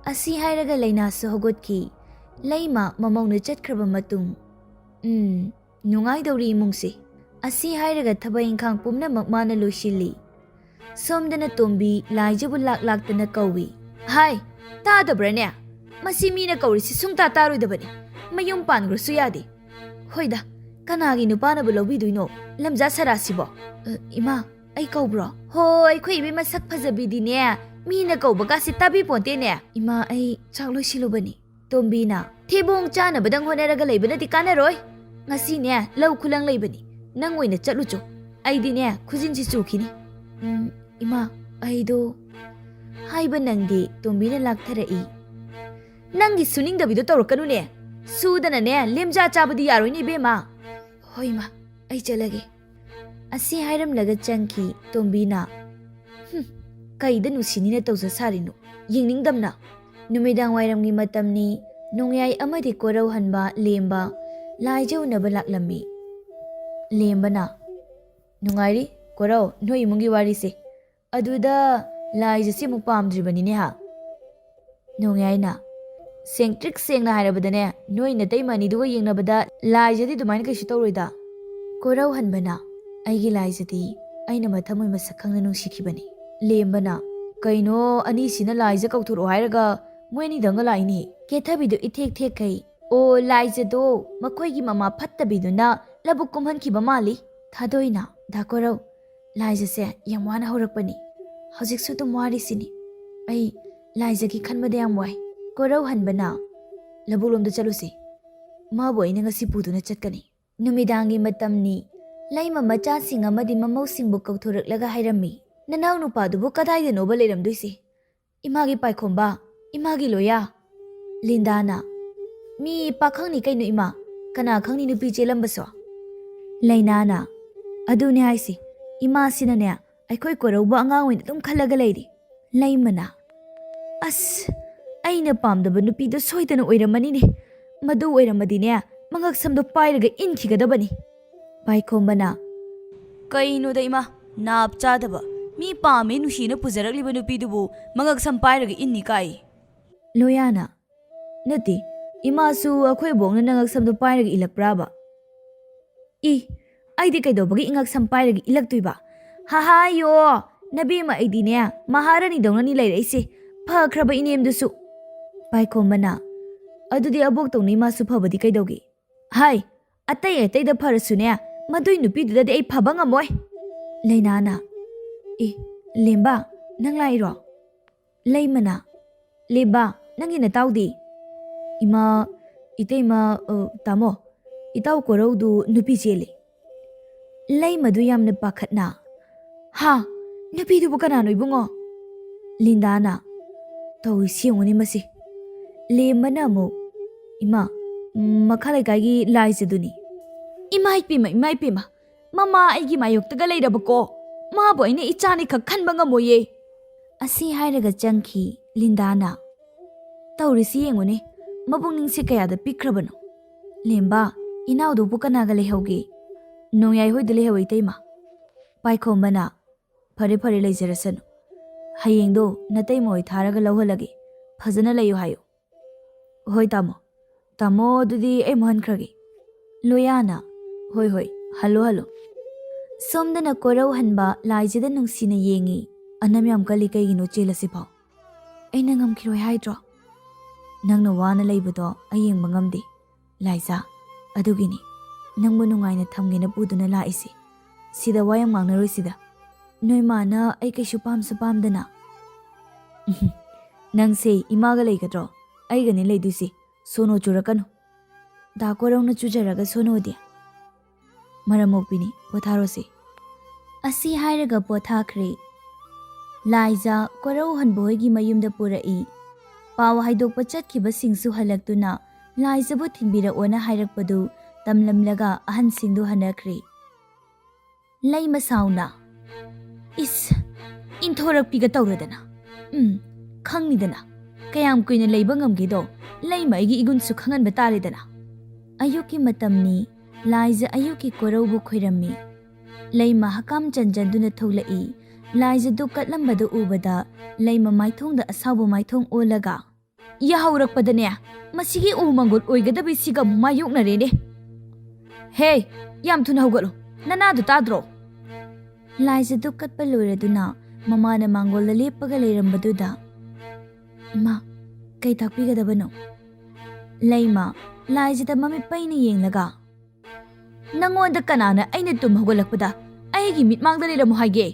ꯑꯁꯤ ꯍꯥꯏꯔꯒ ꯂꯩꯅꯥꯁꯨ ꯍꯧꯒꯠꯈꯤ꯫ ꯂꯩꯃ ꯃꯃꯧꯅ ꯆꯠꯈ꯭ꯔꯕ ꯃꯇꯨꯡ, "ꯎꯝ, ꯅꯨꯡꯉꯥꯏꯗꯧꯔꯤ ꯏꯃꯨꯡꯁꯦ꯫" ꯑꯁꯤ ꯍꯥꯏꯔꯒ ꯊꯕꯛ ꯏꯪꯈꯥꯡ ꯄꯨꯝꯅꯃꯛ ꯃꯥꯅ ꯂꯣꯏꯁꯤꯜꯂꯤ꯫ ꯁꯣꯝꯗꯅ ꯇꯣꯝꯕꯤ ꯂꯥꯏꯖꯕꯨ ꯂꯥꯛ ꯂꯥꯛꯇꯅ ꯀꯧꯏ꯫ "ꯍꯥꯏ, ꯇꯥꯗꯕ꯭ꯔꯥꯅꯦ? ꯃꯁꯤ ꯃꯤꯅ ꯀꯧꯔꯤꯁꯤ ꯁꯨꯡꯇꯥ ꯇꯥꯔꯣꯏꯗꯕꯅꯤ꯫ ꯃꯌꯨꯝ ꯄꯥꯟꯈ꯭ꯔꯁꯨ ꯌꯥꯗꯦ꯫ ꯍꯣꯏꯗ, ꯀꯅꯥꯒꯤ ꯅꯨꯄꯥꯅꯕꯨ ꯂꯧꯕꯤꯗꯣꯏꯅꯣ? ꯂꯝꯖꯥ ꯁꯔꯥꯁꯤꯕꯣ?" "ꯑ, ꯏꯃꯥ, ꯑꯩ ꯀꯧꯕ꯭ꯔꯣ?" "ꯍꯣ, ꯑꯩꯈꯣꯏ ꯏꯕꯦꯝꯃ ꯁꯛ ꯐꯖꯕꯤꯗꯤꯅꯦ, ꯃꯤꯅ ꯀꯧꯕꯒꯥꯁꯦ ꯇꯥꯕꯤ ꯄꯣꯟꯇꯦꯅꯦ꯫" "ꯏꯃꯥ, ꯑꯩ ꯆꯥꯛ ꯂꯣꯏꯁꯤꯜꯂꯨꯕꯅꯤ꯫" ꯇꯣꯝꯕꯤꯅ, "ꯊꯤꯕꯣꯡ ꯆꯥꯅꯕꯗꯪ ꯍꯣꯠꯅꯔꯒ ꯂꯩꯕꯅꯗꯤ ꯀꯥꯟꯅꯔꯣꯏ꯫ ꯉꯁꯤꯅꯦ, ꯂꯧ ꯈꯨꯂꯪ ꯂꯩꯕꯅꯤ꯫ ꯅꯪ ꯑꯣꯏꯅ ꯆꯠꯂꯨꯆꯣ꯫ ꯑꯩꯗꯤꯅꯦ, ꯈꯨꯖꯤꯟꯁꯤ ꯆꯨꯈꯤꯅꯤ꯫" "ꯎꯝ, ꯏꯃꯥ, ꯑꯩꯗꯣ꯫" ꯍꯥꯏꯕ ꯅꯪꯗꯦ, ꯇꯣꯝꯕꯤꯅ ꯂꯥꯛꯊꯔꯛꯏ꯫ "ꯅꯪꯒꯤ ꯁꯨꯅꯤꯡꯗꯕꯤꯗꯣ ꯇꯧꯔꯛꯀꯅꯨꯅꯦ꯫ ꯁꯨꯗꯅꯅꯦ, ꯂꯦꯝꯖꯥ ꯆꯥꯕꯗꯤ ꯌꯥꯔꯣꯏꯅꯦ, ꯏꯕꯦꯝꯃ꯫" "ꯍꯣꯏ, ꯏꯃꯥ, ꯑꯩ ꯆꯠꯂꯒꯦ꯫" ꯑꯁꯤ ꯍꯥꯏꯔꯝꯂꯒ ꯆꯪꯈꯤ꯫ ꯇꯣꯝꯕꯤꯅ, "ꯍꯨꯝ, ꯀꯩꯗ ꯅꯨꯡꯁꯤꯅꯤꯅ ꯇꯧꯖ ꯁꯥꯔꯤꯅꯣ? ꯌꯦꯡꯅꯤꯡꯗꯝꯅ꯫" ꯅꯨꯃꯤꯗꯥꯡ ꯋꯥꯏꯔꯝꯒꯤ ꯃꯇꯝꯅꯤ꯫ ꯅꯣꯡꯌꯥꯏ ꯑꯃꯗꯤ ꯀꯣꯔꯧꯍꯟꯕ ꯂꯦꯝꯕ ꯂꯥꯏꯖ ꯎꯅꯕ ꯂꯥꯛꯂꯝꯃꯤ꯫ ꯂꯦꯝꯕꯅ, "ꯅꯨꯡꯉꯥꯏꯔꯤ ꯀꯣꯔꯧ, ꯅꯣꯏ ꯏꯃꯨꯡꯒꯤ ꯋꯥꯔꯤꯁꯦ?" ꯑꯗꯨꯗ ꯂꯥꯏꯖꯁꯤ ꯑꯃꯨꯛ ꯄꯥꯝꯗ꯭ꯔꯤꯕꯅꯤꯅꯦ ꯍꯥ? ꯅꯣꯡꯌꯥꯏꯅ, "ꯁꯦꯡꯇ꯭ꯔꯤꯛ ꯁꯦꯡꯅ ꯍꯥꯏꯔꯕꯗꯅꯦ, ꯅꯣꯏ ꯅꯇꯩꯃ ꯑꯅꯤꯗꯨꯒ ꯌꯦꯡꯅꯕꯗ ꯂꯥꯏꯖꯗꯤ ꯑꯗꯨꯃꯥꯏꯅ ꯀꯩꯁꯨ ꯇꯧꯔꯣꯏꯗ꯫" ꯀꯣꯔꯧꯍꯟꯕꯅ, "ꯑꯩꯒꯤ ꯂꯥꯏꯖꯗꯤ ꯑꯩꯅ ꯃꯊꯃꯣꯏ ꯃꯁꯛ ꯈꯪꯅ ꯅꯨꯡꯁꯤꯈꯤꯕꯅꯤ꯫" ꯂꯦꯝꯕꯅ, "ꯀꯩꯅꯣ, ꯑꯅꯤꯁꯤꯅ ꯂꯥꯏꯖ ꯀꯧꯊꯣꯔꯛꯑꯣ ꯍꯥꯏꯔꯒ ꯃꯣꯏ ꯑꯅꯤꯗꯪꯒ ꯂꯥꯛꯏꯅꯦ?" ꯀꯦꯊꯕꯤꯗꯨ ꯏꯊꯦꯛ ꯊꯦꯛꯈꯩ꯫ "ꯑꯣ, ꯂꯥꯏꯖꯗꯣ ꯃꯈꯣꯏꯒꯤ ꯃꯃꯥ ꯐꯠꯇꯕꯤꯗꯨꯅ ꯂꯧꯕꯨꯛ ꯀꯨꯝꯍꯟꯈꯤꯕ ꯃꯥꯜꯂꯤ꯫" ꯊꯥꯗꯣꯏꯅ, "ꯗꯥ ꯀꯣꯔꯧ, ꯂꯥꯏꯖꯁꯦ ꯌꯥꯝ ꯋꯥꯅ ꯍꯧꯔꯛꯄꯅꯤ꯫ ꯍꯧꯖꯤꯛꯁꯨ ꯑꯗꯨꯝ ꯋꯥꯔꯤꯁꯤꯅꯤ꯫ ꯑꯩ ꯂꯥꯏꯖꯒꯤ ꯈꯟꯕꯗ ꯌꯥꯝ ꯋꯥꯏ꯫" ꯀꯣꯔꯧꯍꯟꯕꯅ, "ꯂꯧꯕꯨꯛꯂꯣꯝꯗ ꯆꯠꯂꯨꯁꯤ꯫ ꯃꯥꯕꯨ ꯑꯩꯅ ꯉꯁꯤ ꯄꯨꯗꯨꯅ ꯆꯠꯀꯅꯤ꯫" ꯅꯨꯃꯤꯗꯥꯡꯒꯤ ꯃꯇꯝꯅꯤ꯫ ꯂꯩꯃ ꯃꯆꯥꯁꯤꯡ ꯑꯃꯗꯤ ꯃꯃꯧꯁꯤꯡꯕꯨ ꯀꯧꯊꯣꯔꯛꯂꯒ ꯍꯥꯏꯔꯝꯃꯤ, "ꯅꯅꯥꯎ ꯅꯨꯄꯥꯗꯨꯕꯨ ꯀꯗꯥꯏꯗꯅꯣꯕ ꯂꯩꯔꯝꯗꯣꯏꯁꯦ? ꯏꯃꯥꯒꯤ ꯄꯥꯏꯈꯣꯝꯕ, ꯏꯃꯥꯒꯤ ꯂꯣꯌꯥ꯫" ꯂꯤꯟꯗꯥꯅ, "ꯃꯤ ꯄꯥꯈꯪꯅꯤ ꯀꯩꯅꯣ ꯏꯃꯥ, ꯀꯅꯥ ꯈꯪꯅꯤ ꯅꯨꯄꯤ ꯆꯦꯜꯂꯝꯕꯁꯨ?" ꯂꯩꯅꯥꯅ, "ꯑꯗꯨꯅꯦ ꯍꯥꯏꯁꯦ, ꯏꯃꯥꯁꯤꯅꯅꯦ ꯑꯩꯈꯣꯏ ꯀꯣꯔꯧꯕ ꯑꯉꯥꯡ ꯑꯣꯏꯅ ꯑꯗꯨꯝ ꯈꯜꯂꯒ ꯂꯩꯔꯤ꯫" ꯂꯩꯃꯅ, "ꯑꯁ, ꯑꯩꯅ ꯄꯥꯝꯗꯕ ꯅꯨꯄꯤꯗꯣ ꯁꯣꯏꯗꯅ ꯑꯣꯏꯔꯝꯃꯅꯤꯅꯦ꯫ ꯃꯗꯨ ꯑꯣꯏꯔꯝꯃꯗꯤꯅꯦ, ꯃꯉꯛ ꯁꯝꯗꯣ ꯄꯥꯏꯔꯒ ꯏꯟꯈꯤꯒꯗꯕꯅꯤ꯫" ꯄꯥꯏꯈꯣꯝꯕꯅ, "ꯀꯩꯅꯣꯗ ꯏꯃꯥ, ꯅꯥꯞ ꯆꯥꯗꯕ꯫ ꯃꯤ ꯄꯥꯝꯃꯦ ꯅꯨꯡꯁꯤꯅ ꯄꯨꯖꯔꯛꯂꯤꯕ ꯅꯨꯄꯤꯗꯨꯕꯨ ꯃꯉꯛ ꯁꯝ ꯄꯥꯏꯔꯒ ꯏꯟꯅꯤ ꯀꯥꯏ?" ꯂꯣꯌꯥꯅ, "ꯅꯠꯇꯦ, ꯏꯃꯥꯁꯨ ꯑꯩꯈꯣꯏ ꯕꯣꯛꯅ ꯅꯉꯛ ꯁꯝꯗꯣ ꯄꯥꯏꯔꯒ ꯏꯜꯂꯛꯄ꯭ꯔꯥꯕ?" "ꯏ, ꯑꯩꯗꯤ ꯀꯩꯗꯧꯕꯒꯤ ꯏꯉꯛ ꯁꯝ ꯄꯥꯏꯔꯒ ꯏꯜꯂꯛꯇꯣꯏꯕ? ꯍꯥꯍꯥꯌꯣ, ꯅꯕꯦꯝꯃ ꯑꯩꯗꯤꯅꯦ, ꯃꯍꯥꯔꯥꯅꯤꯗꯧꯅꯅꯤ ꯂꯩꯔꯛꯏꯁꯦ꯫ ꯐꯈ꯭ꯔꯕ ꯏꯅꯦꯝꯗꯨꯁꯨ꯫" ꯄꯥꯏꯈꯣꯝꯕꯅ, "ꯑꯗꯨꯗꯤ ꯑꯕꯣꯛꯇꯧꯅ ꯏꯃꯥꯁꯨ ꯐꯕꯗꯤ ꯀꯩꯗꯧꯒꯦ?" "ꯍꯥꯏ, ꯑꯇꯩ ꯑꯇꯩꯗ ꯐꯔꯁꯨꯅꯦ, ꯃꯗꯨꯏ ꯅꯨꯄꯤꯗꯨꯗꯗꯤ ꯑꯩ ꯐꯕ ꯉꯝꯃꯣꯏ꯫" ꯂꯩꯅꯥꯅ, "ꯑꯦ, ꯂꯦꯝꯕ, ꯅꯪ ꯂꯥꯛꯏꯔꯣ?" ꯂꯩꯃꯅ, "ꯂꯦꯝꯕ, ꯅꯪꯒꯤ ꯅꯇꯥꯎꯗꯤ?" "ꯏꯃꯥ, ꯏꯇꯩꯃ, ꯑ, ꯇꯥꯃꯣ, ꯏꯇꯥꯎ ꯀꯣꯔꯧꯗꯨ ꯅꯨꯄꯤ ꯆꯦꯜꯂꯤ꯫" ꯂꯩꯃꯗꯨ ꯌꯥꯝꯅ ꯄꯥꯈꯠꯅ, "ꯍꯥ? ꯅꯨꯄꯤꯗꯨꯕꯨ ꯀꯅꯥꯅꯣ ꯏꯕꯨꯡꯉꯣ?" ꯂꯤꯟꯗꯥꯅ, "ꯇꯧꯔꯤꯁꯤ ꯌꯦꯡꯉꯨꯅꯦ ꯃꯁꯤ꯫" ꯂꯦꯝꯕꯅ ꯑꯃꯨꯛ, "ꯏꯃꯥ, ꯃꯈꯥ ꯂꯩꯀꯥꯏꯒꯤ ꯂꯥꯏꯖꯗꯨꯅꯤ꯫" "ꯏꯃꯥ ꯏꯄꯦꯝꯃ, ꯏꯃꯥ ꯏꯄꯦꯝꯃ, ꯃꯃꯥ ꯑꯩꯒꯤ ꯃꯥꯌꯣꯛꯇꯒ ꯂꯩꯔꯕꯀꯣ, ꯃꯥꯕꯨ ꯑꯩꯅ ꯏꯆꯥꯅꯤ ꯈꯛ ꯈꯟꯕ ꯉꯝꯃꯣꯏꯌꯦ꯫" ꯑꯁꯤ ꯍꯥꯏꯔꯒ ꯆꯪꯈꯤ ꯂꯤꯟꯗꯥꯅ꯫ "ꯇꯧꯔꯤꯁꯤ ꯌꯦꯡꯉꯨꯅꯦ, ꯃꯄꯨꯛꯅꯤꯡꯁꯦ ꯀꯌꯥꯗ ꯄꯤꯛꯈ꯭ꯔꯕꯅꯣ? ꯂꯦꯝꯕ, ꯏꯅꯥꯎꯗꯨꯕꯨ ꯀꯅꯥꯒ ꯂꯩꯍꯧꯒꯦ? ꯅꯣꯡꯌꯥꯏ ꯍꯣꯏꯗ ꯂꯩꯍꯧꯋꯦ, ꯏꯇꯩꯃ꯫ ꯄꯥꯏꯈꯣꯝꯕꯅ, "ꯐꯔꯦ, ꯐꯔꯦ, ꯂꯩꯖꯔꯁꯅꯨ꯫ ꯍꯌꯦꯡꯗꯣ ꯅꯇꯩꯃ ꯍꯣꯏ ꯊꯥꯔꯒ ꯂꯧꯍꯜꯂꯒꯦ꯫ ꯐꯖꯅ ꯂꯩꯌꯨ ꯍꯥꯏꯌꯨ꯫" "ꯍꯣꯏ, ꯇꯥꯃꯣ꯫ ꯇꯥꯃꯣ, ꯑꯗꯨꯗꯤ ꯑꯩ ꯑꯃꯨꯛ ꯍꯟꯈ꯭ꯔꯒꯦ꯫" ꯂꯣꯌꯥꯅ, "ꯍꯣꯏ, ꯍꯣꯏ, ꯍꯜꯂꯣ, ꯍꯜꯂꯣ꯫" ꯁꯣꯝꯗꯅ ꯀꯣꯔꯧ ꯍꯟꯕ ꯂꯥꯏꯖꯗ ꯅꯨꯡꯁꯤꯅ ꯌꯦꯡꯉꯤ꯫ "ꯑꯅꯝ ꯌꯥꯝ ꯀꯜꯂꯤ, ꯀꯩꯒꯤꯅꯣ ꯆꯦꯜꯂꯁꯤ ꯐꯥꯎ?" "ꯑꯩꯅ ꯉꯝꯈꯤꯔꯣꯏ ꯍꯥꯏꯗ꯭ꯔꯣ? ꯅꯪꯅ ꯋꯥꯅ ꯂꯩꯕꯗꯣ ꯑꯩ ꯌꯦꯡꯕ ꯉꯝꯗꯦ, ꯂꯥꯏꯖꯥ꯫ ꯑꯗꯨꯒꯤꯅꯤ ꯅꯪꯕꯨ ꯅꯨꯡꯉꯥꯏꯅ ꯊꯝꯒꯦꯅ ꯄꯨꯗꯨꯅ ꯂꯥꯛꯏꯁꯦ꯫ ꯁꯤꯗ ꯋꯥ ꯌꯥꯝ ꯉꯥꯡꯅꯔꯣꯏ ꯁꯤꯗ꯫ ꯅꯣꯏ ꯃꯥꯅ ꯑꯩ ꯀꯩꯁꯨ ꯄꯥꯝꯁꯨ ꯄꯥꯝꯗꯅ꯫" "ꯅꯪꯁꯦ ꯏꯃꯥꯒ ꯂꯩꯒꯗ꯭ꯔꯣ? ꯑꯩꯒꯅꯤ ꯂꯩꯗꯣꯏꯁꯦ꯫ ꯁꯣꯅꯣ ꯆꯨꯔꯛꯀꯅꯨ꯫ ꯗꯥ ꯀꯣꯔꯧꯅ ꯆꯨꯖꯔꯒ ꯁꯣꯅꯣꯗꯤ?" "ꯃꯔꯝ ꯃꯣꯛꯄꯤꯅꯤ, ꯄꯣꯊꯥꯔꯣꯁꯤ꯫" ꯑꯁꯤ ꯍꯥꯏꯔꯒ ꯄꯣꯊꯥꯈ꯭ꯔꯦ꯫ ꯂꯥꯏꯖꯥ ꯀꯣꯔꯧ ꯍꯟꯕ ꯍꯣꯏꯒꯤ ꯃꯌꯨꯝꯗ ꯄꯨꯔꯛꯏ꯫ ꯄꯥꯎ ꯍꯥꯏꯗꯣꯛꯄ ꯆꯠꯈꯤꯕꯁꯤꯡꯁꯨ ꯍꯜꯂꯛꯇꯨꯅ ꯂꯥꯏꯖꯥꯕꯨ ꯊꯤꯟꯕꯤꯔꯛꯑꯣꯅ ꯍꯥꯏꯔꯛꯄꯗꯨ ꯇꯝꯂꯝꯂꯒ ꯑꯍꯟꯁꯤꯡꯗꯨ ꯍꯟꯅꯈ꯭ꯔꯦ꯫ ꯂꯩꯃ ꯁꯥꯎꯅ, "ꯏꯁ, ꯏꯟꯊꯣꯔꯛꯄꯤꯒ ꯇꯧꯔꯗꯅ꯫ ꯎꯝ, ꯈꯪꯅꯤꯗꯅ, ꯀꯌꯥꯝ ꯀꯨꯏꯅ ꯂꯩꯕ ꯉꯝꯒꯦꯗꯣ, ꯂꯩꯃ ꯑꯩꯒꯤ ꯏꯒꯨꯟꯁꯨ ꯈꯪꯍꯟꯕ ꯇꯥꯔꯦꯗꯅ꯫" ꯑꯌꯨꯛꯀꯤ ꯃꯇꯝꯅꯤ꯫ ꯂꯥꯏꯖ ꯑꯌꯨꯛꯀꯤ ꯀꯣꯔꯧꯕꯨ ꯈꯣꯏꯔꯝꯃꯤ꯫ ꯂꯩꯃ ꯍꯀꯥꯝ ꯆꯟꯖꯟꯗꯨꯅ ꯊꯣꯛꯂꯛꯏ꯫ ꯂꯥꯏꯖ ꯗꯨꯛ ꯀꯠꯂꯝꯕꯗꯨ ꯎꯕꯗ ꯂꯩꯃ ꯃꯥꯏꯊꯣꯡꯗ ꯑꯁꯥꯎꯕ ꯃꯥꯏꯊꯣꯡ ꯑꯣꯜꯂꯒ, "ꯌꯥꯍꯧꯔꯛꯄꯗꯅꯦ, ꯃꯁꯤꯒꯤ ꯎ ꯃꯪꯒꯣꯜ ꯑꯣꯏꯒꯗꯕꯤꯁꯤꯒ ꯑꯃꯨꯛ ꯃꯥꯌꯣꯛꯅꯔꯦꯅꯦ꯫ ꯍꯦ, ꯌꯥꯝ ꯊꯨꯅ ꯍꯧꯒꯠꯂꯣ, ꯅꯅꯥꯗꯨ ꯇꯥꯗ꯭ꯔꯣ?" ꯂꯥꯏꯖ ꯗꯨꯛ ꯀꯠꯄ ꯂꯣꯏꯔꯗꯨꯅ ꯃꯃꯥꯅ ꯃꯥꯡꯒꯣꯜꯗ ꯂꯦꯞꯄꯒ ꯂꯩꯔꯝꯕꯗꯨꯗ, "ꯏꯃꯥ, ꯀꯩ ꯇꯥꯛꯄꯤꯒꯗꯕꯅꯣ?" ꯂꯩꯃ ꯂꯥꯏꯖꯗ ꯃꯃꯤꯠ ꯄꯩꯅ ꯌꯦꯡꯂꯒ, "ꯅꯪꯉꯣꯟꯗ ꯀꯅꯥꯅ ꯑꯩꯅ ꯇꯨꯝ ꯍꯧꯒꯠꯂꯛꯄꯗ ꯑꯩꯒꯤ ꯃꯤꯠꯃꯥꯡꯗ ꯂꯩꯔꯝꯃꯨ ꯍꯥꯏꯒꯦ?"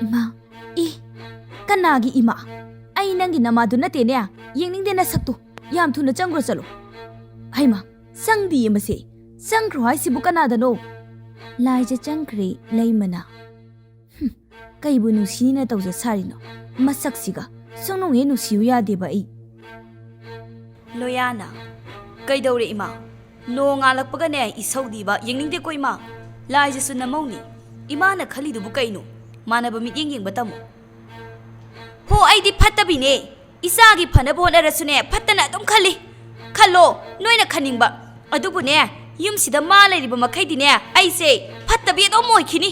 "ꯏꯃꯥ, ꯏ, ꯀꯅꯥꯒꯤ ꯏꯃꯥ? ꯑꯩ ꯅꯪꯒꯤ ꯅꯃꯥꯗꯨ ꯅꯠꯇꯦꯅꯦ, ꯌꯦꯡꯅꯤꯡꯗꯦ ꯅꯁꯛꯇꯨ꯫ ꯌꯥꯝ ꯊꯨꯅ ꯆꯪꯈ꯭ꯔꯣ ꯆꯠꯂꯣ꯫" "ꯍꯩꯃꯥ, ꯆꯪꯗꯤꯌꯦ ꯃꯁꯦ꯫ ꯆꯪꯈ꯭ꯔꯣ ꯍꯥꯏꯁꯤꯕꯨ ꯀꯅꯥꯗꯅꯣ?" ꯂꯥꯏꯖ ꯆꯪꯈ꯭ꯔꯦ ꯂꯩꯃꯅ꯫ "ꯍꯨꯝ, ꯀꯩꯕꯨ ꯅꯨꯡꯁꯤꯅꯤꯅ ꯇꯧꯖ ꯁꯥꯔꯤꯅꯣ? ꯃꯁꯛꯁꯤꯒ ꯁꯨꯡꯅꯨꯡ ꯍꯦꯛ ꯅꯨꯡꯁꯤꯌꯨ ꯌꯥꯗꯦꯕ ꯑꯩ꯫" ꯂꯣꯌꯥꯅ, "ꯀꯩꯗꯧꯔꯦ ꯏꯃꯥ? ꯅꯣꯡ ꯉꯥꯜꯂꯛꯄꯒꯅꯦ ꯏꯁꯧꯗꯤꯕ, ꯌꯦꯡꯅꯤꯡꯗꯦꯀꯣ ꯏꯃꯥ꯫ ꯂꯥꯏꯖꯁꯨ ꯅꯃꯧꯅꯤ꯫ ꯏꯃꯥꯅ ꯈꯜꯂꯤꯗꯨꯕꯨ ꯀꯩꯅꯣ? ꯃꯥꯟꯅꯕ ꯃꯤꯠꯌꯦꯡ ꯌꯦꯡꯕ ꯇꯝꯃꯨ꯫" "ꯍꯣ, ꯑꯩꯗꯤ ꯐꯠꯇꯕꯤꯅꯦ꯫ ꯏꯆꯥꯒꯤ ꯐꯅꯕ ꯍꯣꯠꯅꯔꯁꯨꯅꯦ, ꯐꯠꯇꯅ ꯑꯗꯨꯝ ꯈꯜꯂꯤ꯫ ꯈꯜꯂꯣ, ꯅꯣꯏꯅ ꯈꯟꯅꯤꯡꯕ꯫ ꯑꯗꯨꯕꯨꯅꯦ, ꯌꯨꯝꯁꯤꯗ ꯃꯥ ꯂꯩꯔꯤꯕ ꯃꯈꯩꯗꯤꯅꯦ, ꯑꯩꯁꯦ ꯐꯠꯇꯕꯤ ꯑꯗꯨꯝ ꯑꯣꯏꯈꯤꯅꯤ꯫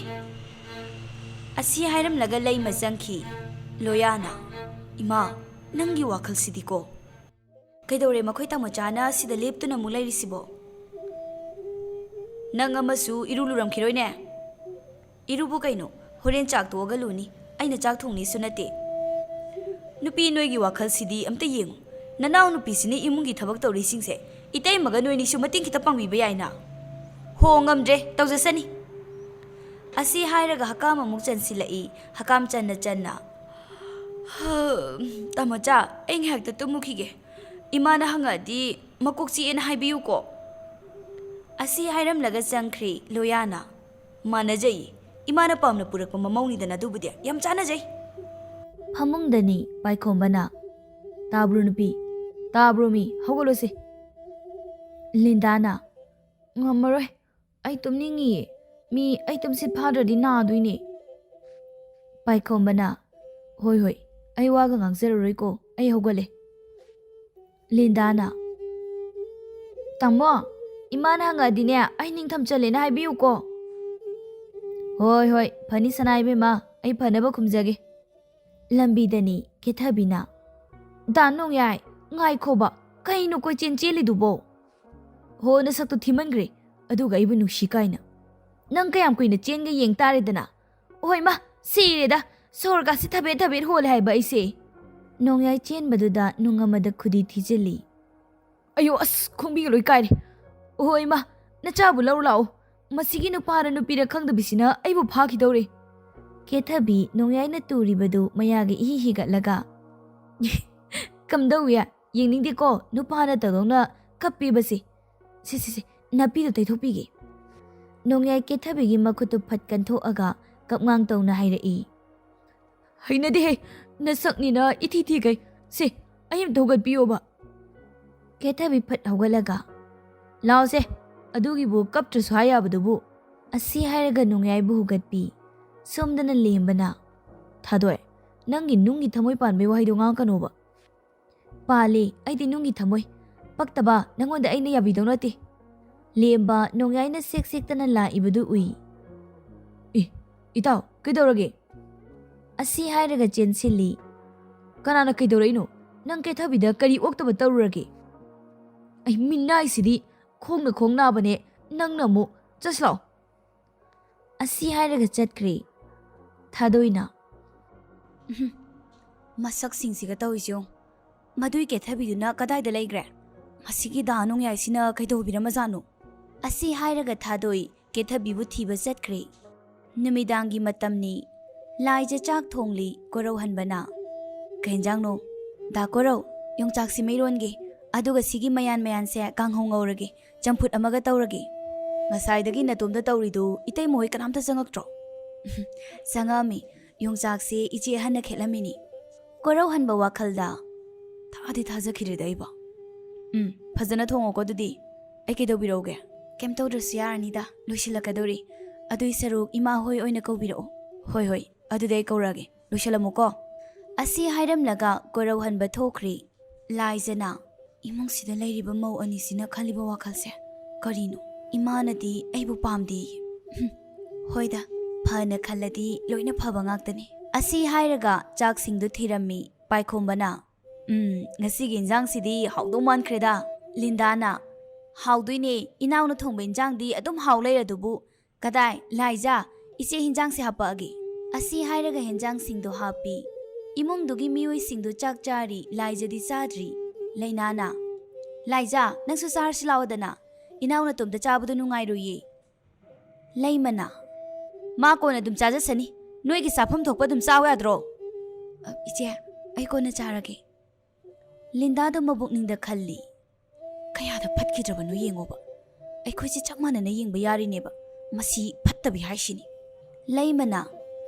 ꯑꯁꯤ ꯍꯥꯏꯔꯝꯂꯒ ꯂꯩꯃ ꯆꯪꯈꯤ꯫ ꯂꯣꯌꯥꯅ, "ꯏꯃꯥ, ꯅꯪꯒꯤ ꯋꯥꯈꯜꯁꯤꯗꯤꯀꯣ꯫ ꯀꯩꯗꯧꯔꯦ ꯃꯈꯣꯏ ꯇꯥꯃꯣꯆꯥꯅ ꯁꯤꯗ ꯂꯦꯞꯇꯨꯅ ꯑꯃꯨꯛ ꯂꯩꯔꯤꯁꯤꯕꯣ? ꯅꯪ ꯑꯃꯁꯨ ꯏꯔꯨ ꯂꯨꯔꯝꯈꯤꯔꯣꯏꯅꯦ?" "ꯏꯔꯨꯕꯨ ꯀꯩꯅꯣ, ꯍꯣꯔꯦꯟ ꯆꯥꯛ ꯇꯣꯛꯑꯒ ꯂꯨꯅꯤ, ꯑꯩꯅ ꯆꯥꯛ ꯊꯣꯡꯅꯤꯁꯨ ꯅꯠꯇꯦ꯫ ꯅꯨꯄꯤ, ꯅꯣꯏꯒꯤ ꯋꯥꯈꯜꯁꯤꯗꯤ ꯑꯝꯇ ꯌꯦꯡꯉꯨ꯫ ꯅꯅꯥꯎ ꯅꯨꯄꯤꯁꯤꯅ ꯏꯃꯨꯡꯒꯤ ꯊꯕꯛ ꯇꯧꯔꯤꯁꯤꯡꯁꯦ, ꯏꯇꯩꯃꯒ ꯅꯣꯏꯅꯤꯁꯨ ꯃꯇꯦꯡ ꯈꯤꯇ ꯄꯥꯡꯕꯤꯕ ꯌꯥꯏꯅ?" "ꯍꯣ, ꯉꯝꯗ꯭ꯔꯦ, ꯇꯧꯖꯁꯅꯤ꯫" ꯑꯁꯤ ꯍꯥꯏꯔꯒ ꯍꯀꯥꯝ ꯑꯃꯨꯛ ꯆꯟꯁꯤꯜꯂꯛꯏ, ꯍꯀꯥꯝ ꯆꯟꯅ ꯆꯟꯅ꯫ "ꯇꯥꯃꯣꯆꯥ, ꯑꯩ ꯉꯥꯏꯍꯥꯛꯇ ꯇꯨꯝꯃꯨꯈꯤꯒꯦ꯫ ꯏꯃꯥꯅ ꯍꯪꯉꯛꯑꯗꯤ ꯃꯀꯣꯛ ꯆꯤꯛꯑꯦꯅ ꯍꯥꯏꯕꯤꯌꯨꯀꯣ꯫" ꯑꯁꯤ ꯍꯥꯏꯔꯝꯂꯒ ꯆꯪꯈ꯭ꯔꯦ ꯂꯣꯌꯥꯅ꯫ "ꯃꯥꯟꯅꯖꯩ꯫ ꯏꯃꯥꯅ ꯄꯥꯝꯅ ꯄꯨꯔꯛꯄ ꯃꯃꯧꯅꯤꯗꯅ, ꯑꯗꯨꯕꯨꯗꯤ ꯌꯥꯝ ꯆꯥꯟꯅꯖꯩ꯫" ꯐꯃꯨꯡꯗꯅꯤ ꯄꯥꯏꯈꯣꯝꯕꯅ꯫ "ꯇꯥꯕ꯭ꯔꯣ ꯅꯨꯄꯤ? ꯇꯥꯕ꯭ꯔꯣ ꯃꯤ? ꯍꯧꯒꯠꯂꯣꯁꯦ꯫" ꯂꯤꯟꯗꯥꯅ, "ꯉꯝꯃꯔꯣꯏ꯫ ꯑꯩ ꯇꯨꯝꯅꯤꯡꯉꯤꯌꯦ꯫ ꯃꯤ, ꯑꯩ ꯇꯨꯝꯁꯤꯠ ꯐꯥꯗ꯭ꯔꯗꯤ ꯅꯥꯗꯣꯏꯅꯦ꯫" ꯄꯥꯏꯈꯣꯝꯕꯅ, "ꯍꯣꯏ, ꯍꯣꯏ, ꯑꯩ ꯋꯥꯒ ꯉꯥꯡꯖꯔꯔꯣꯏꯀꯣ, ꯑꯩ ꯍꯧꯒꯠꯂꯦ꯫" ꯂꯤꯟꯗꯥꯅ, "ꯇꯥꯃꯣ, ꯏꯃꯥꯅ ꯍꯪꯉꯛꯑꯗꯤꯅꯦ, ꯑꯩ ꯅꯤꯡꯊꯝ ꯆꯜꯂꯦꯅ ꯍꯥꯏꯕꯤꯌꯨꯀꯣ꯫" "ꯍꯣꯏ, ꯍꯣꯏ, ꯐꯅꯤ ꯁꯅꯥ ꯏꯕꯦꯝꯃ, ꯑꯩ ꯐꯅꯕ ꯈꯨꯝꯖꯒꯦ꯫" ꯂꯝꯕꯤꯗꯅꯤ ꯀꯦꯊꯕꯤꯅ, "ꯗꯥ ꯅꯣꯡꯌꯥꯏ, ꯉꯥꯏꯈꯣꯕ, ꯀꯩꯅꯣ ꯀꯣꯏꯆꯦꯟ ꯆꯦꯜꯂꯤꯗꯨꯕꯣ? ꯍꯣ, ꯅꯁꯛꯇꯣ ꯊꯤꯃꯟꯈ꯭ꯔꯦ, ꯑꯗꯨꯒ ꯑꯩꯕꯨ ꯅꯨꯡꯁꯤ ꯀꯥꯏꯅ꯫ ꯅꯪ ꯀꯌꯥꯝ ꯀꯨꯏꯅ ꯆꯦꯟꯒꯦ ꯌꯦꯡ ꯇꯥꯔꯦꯗꯅ꯫ ꯍꯣꯏ ꯃꯥ, ꯁꯤꯔꯦꯗ, ꯁꯣꯔꯒꯥꯁꯤ ꯊꯕꯦꯠ ꯊꯕꯦꯠ ꯍꯣꯜꯂꯦ ꯍꯥꯏꯕ ꯑꯩꯁꯦ꯫" ꯅꯣꯡꯌꯥꯏ ꯆꯦꯟꯕꯗꯨꯗ ꯅꯨꯡ ꯑꯃꯗ ꯈꯨꯗꯤ ꯊꯤꯖꯤꯜꯂꯤ꯫ "ꯑꯌꯣ, ꯑꯁ, ꯈꯣꯡꯕꯤꯒ ꯂꯣꯏ ꯀꯥꯏꯔꯦ꯫ ꯍꯣꯏ ꯃꯥ, ꯅꯆꯥꯕꯨ ꯂꯧꯔꯨ ꯂꯥꯛꯑꯣ꯫ ꯃꯁꯤꯒꯤ ꯅꯨꯄꯥꯔ ꯅꯨꯄꯤꯔ ꯈꯪꯗꯕꯤꯁꯤꯅ ꯑꯩꯕꯨ ꯐꯥꯈꯤꯗꯧꯔꯦ꯫" ꯀꯦꯊꯕꯤ ꯅꯣꯡꯌꯥꯏꯅ ꯇꯨꯔꯤꯕꯗꯨ ꯃꯌꯥꯒ ꯏꯍꯤ ꯍꯤꯒꯠꯂꯒ, "ꯀꯝꯗꯧꯏ? ꯌꯦꯡꯅꯤꯡꯗꯦꯀꯣ, ꯅꯨꯄꯥꯅ ꯇꯧꯗꯧꯅ ꯀꯞꯄꯤꯕꯁꯦ꯫ ꯁꯦ, ꯁꯦ, ꯁꯦ, ꯅꯥꯄꯤꯗꯨ ꯇꯩꯊꯣꯛꯄꯤꯒꯦ꯫" ꯅꯣꯡꯌꯥꯏ ꯀꯦꯊꯕꯤꯒꯤ ꯃꯈꯨꯠꯇꯨ ꯐꯠ ꯀꯟꯊꯣꯛꯑꯒ ꯀꯞꯉꯥꯡ ꯇꯧꯅ ꯍꯥꯏꯔꯛꯏ꯫ "ꯍꯩꯅꯗꯦꯍꯦ, ꯅꯁꯛꯅꯤꯅ ꯏꯊꯤ ꯊꯤꯈꯩ꯫ ꯁꯦ, ꯑꯩ ꯑꯝꯇ ꯍꯧꯒꯠꯄꯤꯌꯣꯕ꯫" ꯀꯦꯊꯕꯤ ꯐꯠ ꯍꯧꯒꯠꯂꯒ, "ꯂꯥꯛꯑꯣꯁꯦ, ꯑꯗꯨꯒꯤꯕꯨ ꯀꯞꯇ꯭ꯔꯁꯨ ꯍꯥꯏ ꯌꯥꯕꯗꯨꯕꯨ꯫" ꯑꯁꯤ ꯍꯥꯏꯔꯒ ꯅꯣꯡꯌꯥꯏꯕꯨ ꯍꯨꯒꯠꯄꯤ꯫ ꯁꯣꯝꯗꯅ ꯂꯦꯝꯕꯅ, "ꯊꯥꯗꯣꯏ, ꯅꯪꯒꯤ ꯅꯨꯡꯒꯤ ꯊꯃꯣꯏ ꯄꯥꯟꯕꯩ ꯋꯥꯍꯩꯗꯣ ꯉꯥꯡꯉꯛꯀꯅꯣꯕ꯫ "ꯄꯥꯜꯂꯦ, ꯑꯩꯗꯤ ꯅꯨꯡꯒꯤ ꯊꯃꯣꯏ꯫ ꯄꯛꯇꯕ, ꯅꯪꯉꯣꯟꯗ ꯑꯩꯅ ꯌꯥꯕꯤꯗꯧ ꯅꯠꯇꯦ꯫" ꯂꯦꯝꯕ ꯅꯣꯡꯌꯥꯏꯅ ꯁꯦꯛ ꯁꯦꯛꯇꯅ ꯂꯥꯛꯏꯕꯗꯨ ꯎꯏ꯫ "ꯑꯦ, ꯏꯇꯥꯎ, ꯀꯩꯗꯧꯔꯒꯦ?" ꯑꯁꯤ ꯍꯥꯏꯔꯒ ꯆꯦꯟꯁꯤꯜꯂꯤ꯫ "ꯀꯅꯥꯅ ꯀꯩꯗꯧꯔꯛꯏꯅꯣ? ꯅꯪ ꯀꯦꯊꯕꯤꯗ ꯀꯔꯤ ꯑꯣꯛꯇꯕ ꯇꯧꯔꯨꯔꯒꯦ?" "ꯑꯩ, ꯃꯤꯅꯥꯏꯁꯤꯗꯤ ꯈꯣꯡꯅ ꯈꯣꯡ ꯅꯥꯕꯅꯦ, ꯅꯪꯅ ꯑꯃꯨꯛ ꯆꯠꯁꯤ ꯂꯥꯛꯑꯣ꯫" ꯑꯁꯤ ꯍꯥꯏꯔꯒ ꯆꯠꯈ꯭ꯔꯦ꯫ ꯊꯥꯗꯣꯏꯅ, "ꯎꯝꯍꯨꯝ, ꯃꯁꯛꯁꯤꯡꯁꯤꯒ ꯇꯧꯔꯤꯁꯤ ꯌꯦꯡꯉꯨ꯫ ꯃꯗꯨꯏ ꯀꯦꯊꯕꯤꯗꯨꯅ ꯀꯗꯥꯏꯗ ꯂꯩꯈ꯭ꯔꯦ? ꯃꯁꯤꯒꯤ ꯗꯥ ꯅꯣꯡꯌꯥꯏꯁꯤꯅ ꯀꯩꯗꯧꯕꯤꯔꯝꯃꯖꯥꯠꯅꯣ?" ꯑꯁꯤ ꯍꯥꯏꯔꯒ ꯊꯥꯗꯣꯏ ꯀꯦꯊꯕꯤꯕꯨ ꯊꯤꯕ ꯆꯠꯈ꯭ꯔꯦ꯫ ꯅꯨꯃꯤꯗꯥꯡꯒꯤ ꯃꯇꯝꯅꯤ꯫ ꯂꯥꯏꯖ ꯆꯥꯛ ꯊꯣꯡꯂꯤ ꯀꯣꯔꯧꯍꯟꯕꯅ꯫ "ꯀꯩ ꯍꯦꯟꯖꯥꯡꯅꯣ?" "ꯗꯥ ꯀꯣꯔꯧ, ꯌꯣꯡꯆꯥꯛꯁꯤ ꯃꯩꯔꯣꯟꯒꯦ, ꯑꯗꯨꯒ ꯁꯤꯒꯤ ꯃꯌꯥꯟ ꯃꯌꯥꯟꯁꯦ ꯀꯥꯡꯍꯧ ꯉꯧꯔꯒꯦ, ꯆꯝꯐꯨꯠ ꯑꯃꯒ ꯇꯧꯔꯒꯦ꯫ ꯉꯁꯥꯏꯗꯒꯤ ꯅꯇꯣꯝꯇ ꯇꯧꯔꯤꯗꯨ ꯏꯇꯩꯃ ꯍꯣꯏ ꯀꯅꯥꯝꯇ ꯆꯪꯉꯛꯇ꯭ꯔꯣ?" "ꯆꯪꯉꯛꯑꯝꯃꯤ, ꯌꯣꯡꯆꯥꯛꯁꯦ ꯏꯆꯦ ꯑꯍꯟꯅ ꯈꯦꯠꯂꯝꯃꯤꯅꯤ꯫" ꯀꯣꯔꯧꯍꯟꯕ ꯋꯥꯈꯜꯗ, "ꯊꯥꯗꯤ ꯊꯥꯖꯈꯤꯗ꯭ꯔꯦꯗ ꯑꯩꯕꯣ꯫ ꯎꯝ, ꯐꯖꯅ ꯊꯣꯡꯉꯣꯀꯣ ꯑꯗꯨꯗꯤ꯫ ꯑꯩ ꯀꯩꯗꯧꯕꯤꯔꯛꯎꯒꯦ?" "ꯀꯩꯝ ꯇꯧꯗ꯭ꯔꯁꯨ ꯌꯥꯔꯅꯤꯗ, ꯂꯣꯏꯁꯤꯜꯂꯛꯀꯗꯧꯔꯤ꯫ ꯑꯗꯨꯏ ꯁꯔꯨꯛ ꯏꯃꯥ ꯍꯣꯏ ꯑꯣꯏꯅ ꯀꯧꯕꯤꯔꯛꯑꯣ꯫" "ꯍꯣꯏ, ꯍꯣꯏ, ꯑꯗꯨꯗꯤ ꯑꯩ ꯀꯧꯔꯛꯑꯒꯦ, ꯂꯣꯏꯁꯤꯜꯂꯝꯃꯨꯀꯣ꯫" ꯑꯁꯤ ꯍꯥꯏꯔꯝꯂꯒ ꯀꯣꯔꯧꯍꯟꯕ ꯊꯣꯛꯈ꯭ꯔꯦ꯫ ꯂꯥꯏꯖꯅ, "ꯏꯃꯨꯡꯁꯤꯗ ꯂꯩꯔꯤꯕ ꯃꯧ ꯑꯅꯤꯁꯤꯅ ꯈꯜꯂꯤꯕ ꯋꯥꯈꯜꯁꯦ ꯀꯔꯤꯅꯣ? ꯏꯃꯥꯅꯗꯤ ꯑꯩꯕꯨ ꯄꯥꯝꯗꯦꯌꯦ꯫ ꯍꯨꯝ, ꯍꯣꯏꯗ, ꯐꯅ ꯈꯜꯂꯗꯤ ꯂꯣꯏꯅ ꯐꯕ ꯉꯥꯛꯇꯅꯤ꯫" ꯑꯁꯤ ꯍꯥꯏꯔꯒ ꯆꯥꯛꯁꯤꯡꯗꯨ ꯊꯤꯔꯝꯃꯤ ꯄꯥꯏꯈꯣꯝꯕꯅ꯫ "ꯎꯝ, ꯉꯁꯤꯒꯤ ꯏꯟꯖꯥꯡꯁꯤꯗꯤ ꯍꯥꯎꯗꯧ ꯃꯥꯟꯈ꯭ꯔꯦꯗ꯫" ꯂꯤꯟꯗꯥꯅ, "ꯍꯥꯎꯗꯣꯏꯅꯦ, ꯏꯅꯥꯎꯅ ꯊꯣꯡꯕ ꯏꯟꯖꯥꯡꯗꯤ ꯑꯗꯨꯝ ꯍꯥꯎ ꯂꯩꯔꯗꯨꯕꯨ꯫ ꯀꯗꯥꯏ, ꯂꯥꯏꯖꯥ, ꯏꯆꯦ ꯍꯤꯟꯖꯥꯡꯁꯦ ꯍꯥꯞꯄꯛꯑꯒꯦ꯫" ꯑꯁꯤ ꯍꯥꯏꯔꯒ ꯍꯤꯟꯖꯥꯡꯁꯤꯡꯗꯣ ꯍꯥꯞꯄꯤ꯫ ꯏꯃꯨꯡꯗꯨꯒꯤ ꯃꯤꯑꯣꯏꯁꯤꯡꯗꯨ ꯆꯥꯛ ꯆꯥꯔꯤ, ꯂꯥꯏꯖꯗꯤ ꯆꯥꯗ꯭ꯔꯤ꯫ ꯂꯩꯅꯥꯅ, "ꯂꯥꯏꯖꯥ, ꯅꯪꯁꯨ ꯆꯥꯔꯁꯤ ꯂꯥꯛꯑꯣꯗꯅ, ꯏꯅꯥꯎ ꯅꯇꯣꯝꯇ ꯆꯥꯕꯗꯣ ꯅꯨꯡꯉꯥꯏꯔꯣꯏꯌꯦ꯫" ꯂꯩꯃꯅ, "ꯃꯥ ꯀꯣꯟꯅ ꯑꯗꯨꯝ ꯆꯥꯖꯁꯅꯤ, ꯅꯣꯏꯒꯤ ꯆꯥꯐꯝ ꯊꯣꯛꯄ ꯑꯗꯨꯝ ꯆꯥꯎ ꯌꯥꯗ꯭ꯔꯣ?" "ꯑ, ꯏꯆꯦ, ꯑꯩ ꯀꯣꯟꯅ ꯆꯥꯔꯒꯦ꯫" ꯂꯤꯟꯗꯥꯗ ꯃꯕꯨꯛꯅꯤꯡꯗ ꯈꯜꯂꯤ, "ꯀꯌꯥꯗ ꯐꯠꯈꯤꯗ꯭ꯔꯕꯅꯣ ꯌꯦꯡꯉꯣꯕ, ꯑꯩꯈꯣꯏꯁꯦ ꯆꯞ ꯃꯥꯟꯅꯅ ꯌꯦꯡꯕ ꯌꯥꯔꯤꯅꯦꯕ, ꯃꯁꯤ ꯐꯠꯇꯕꯤ ꯍꯥꯏꯁꯤꯅꯤ꯫" ꯂꯩꯃꯅ,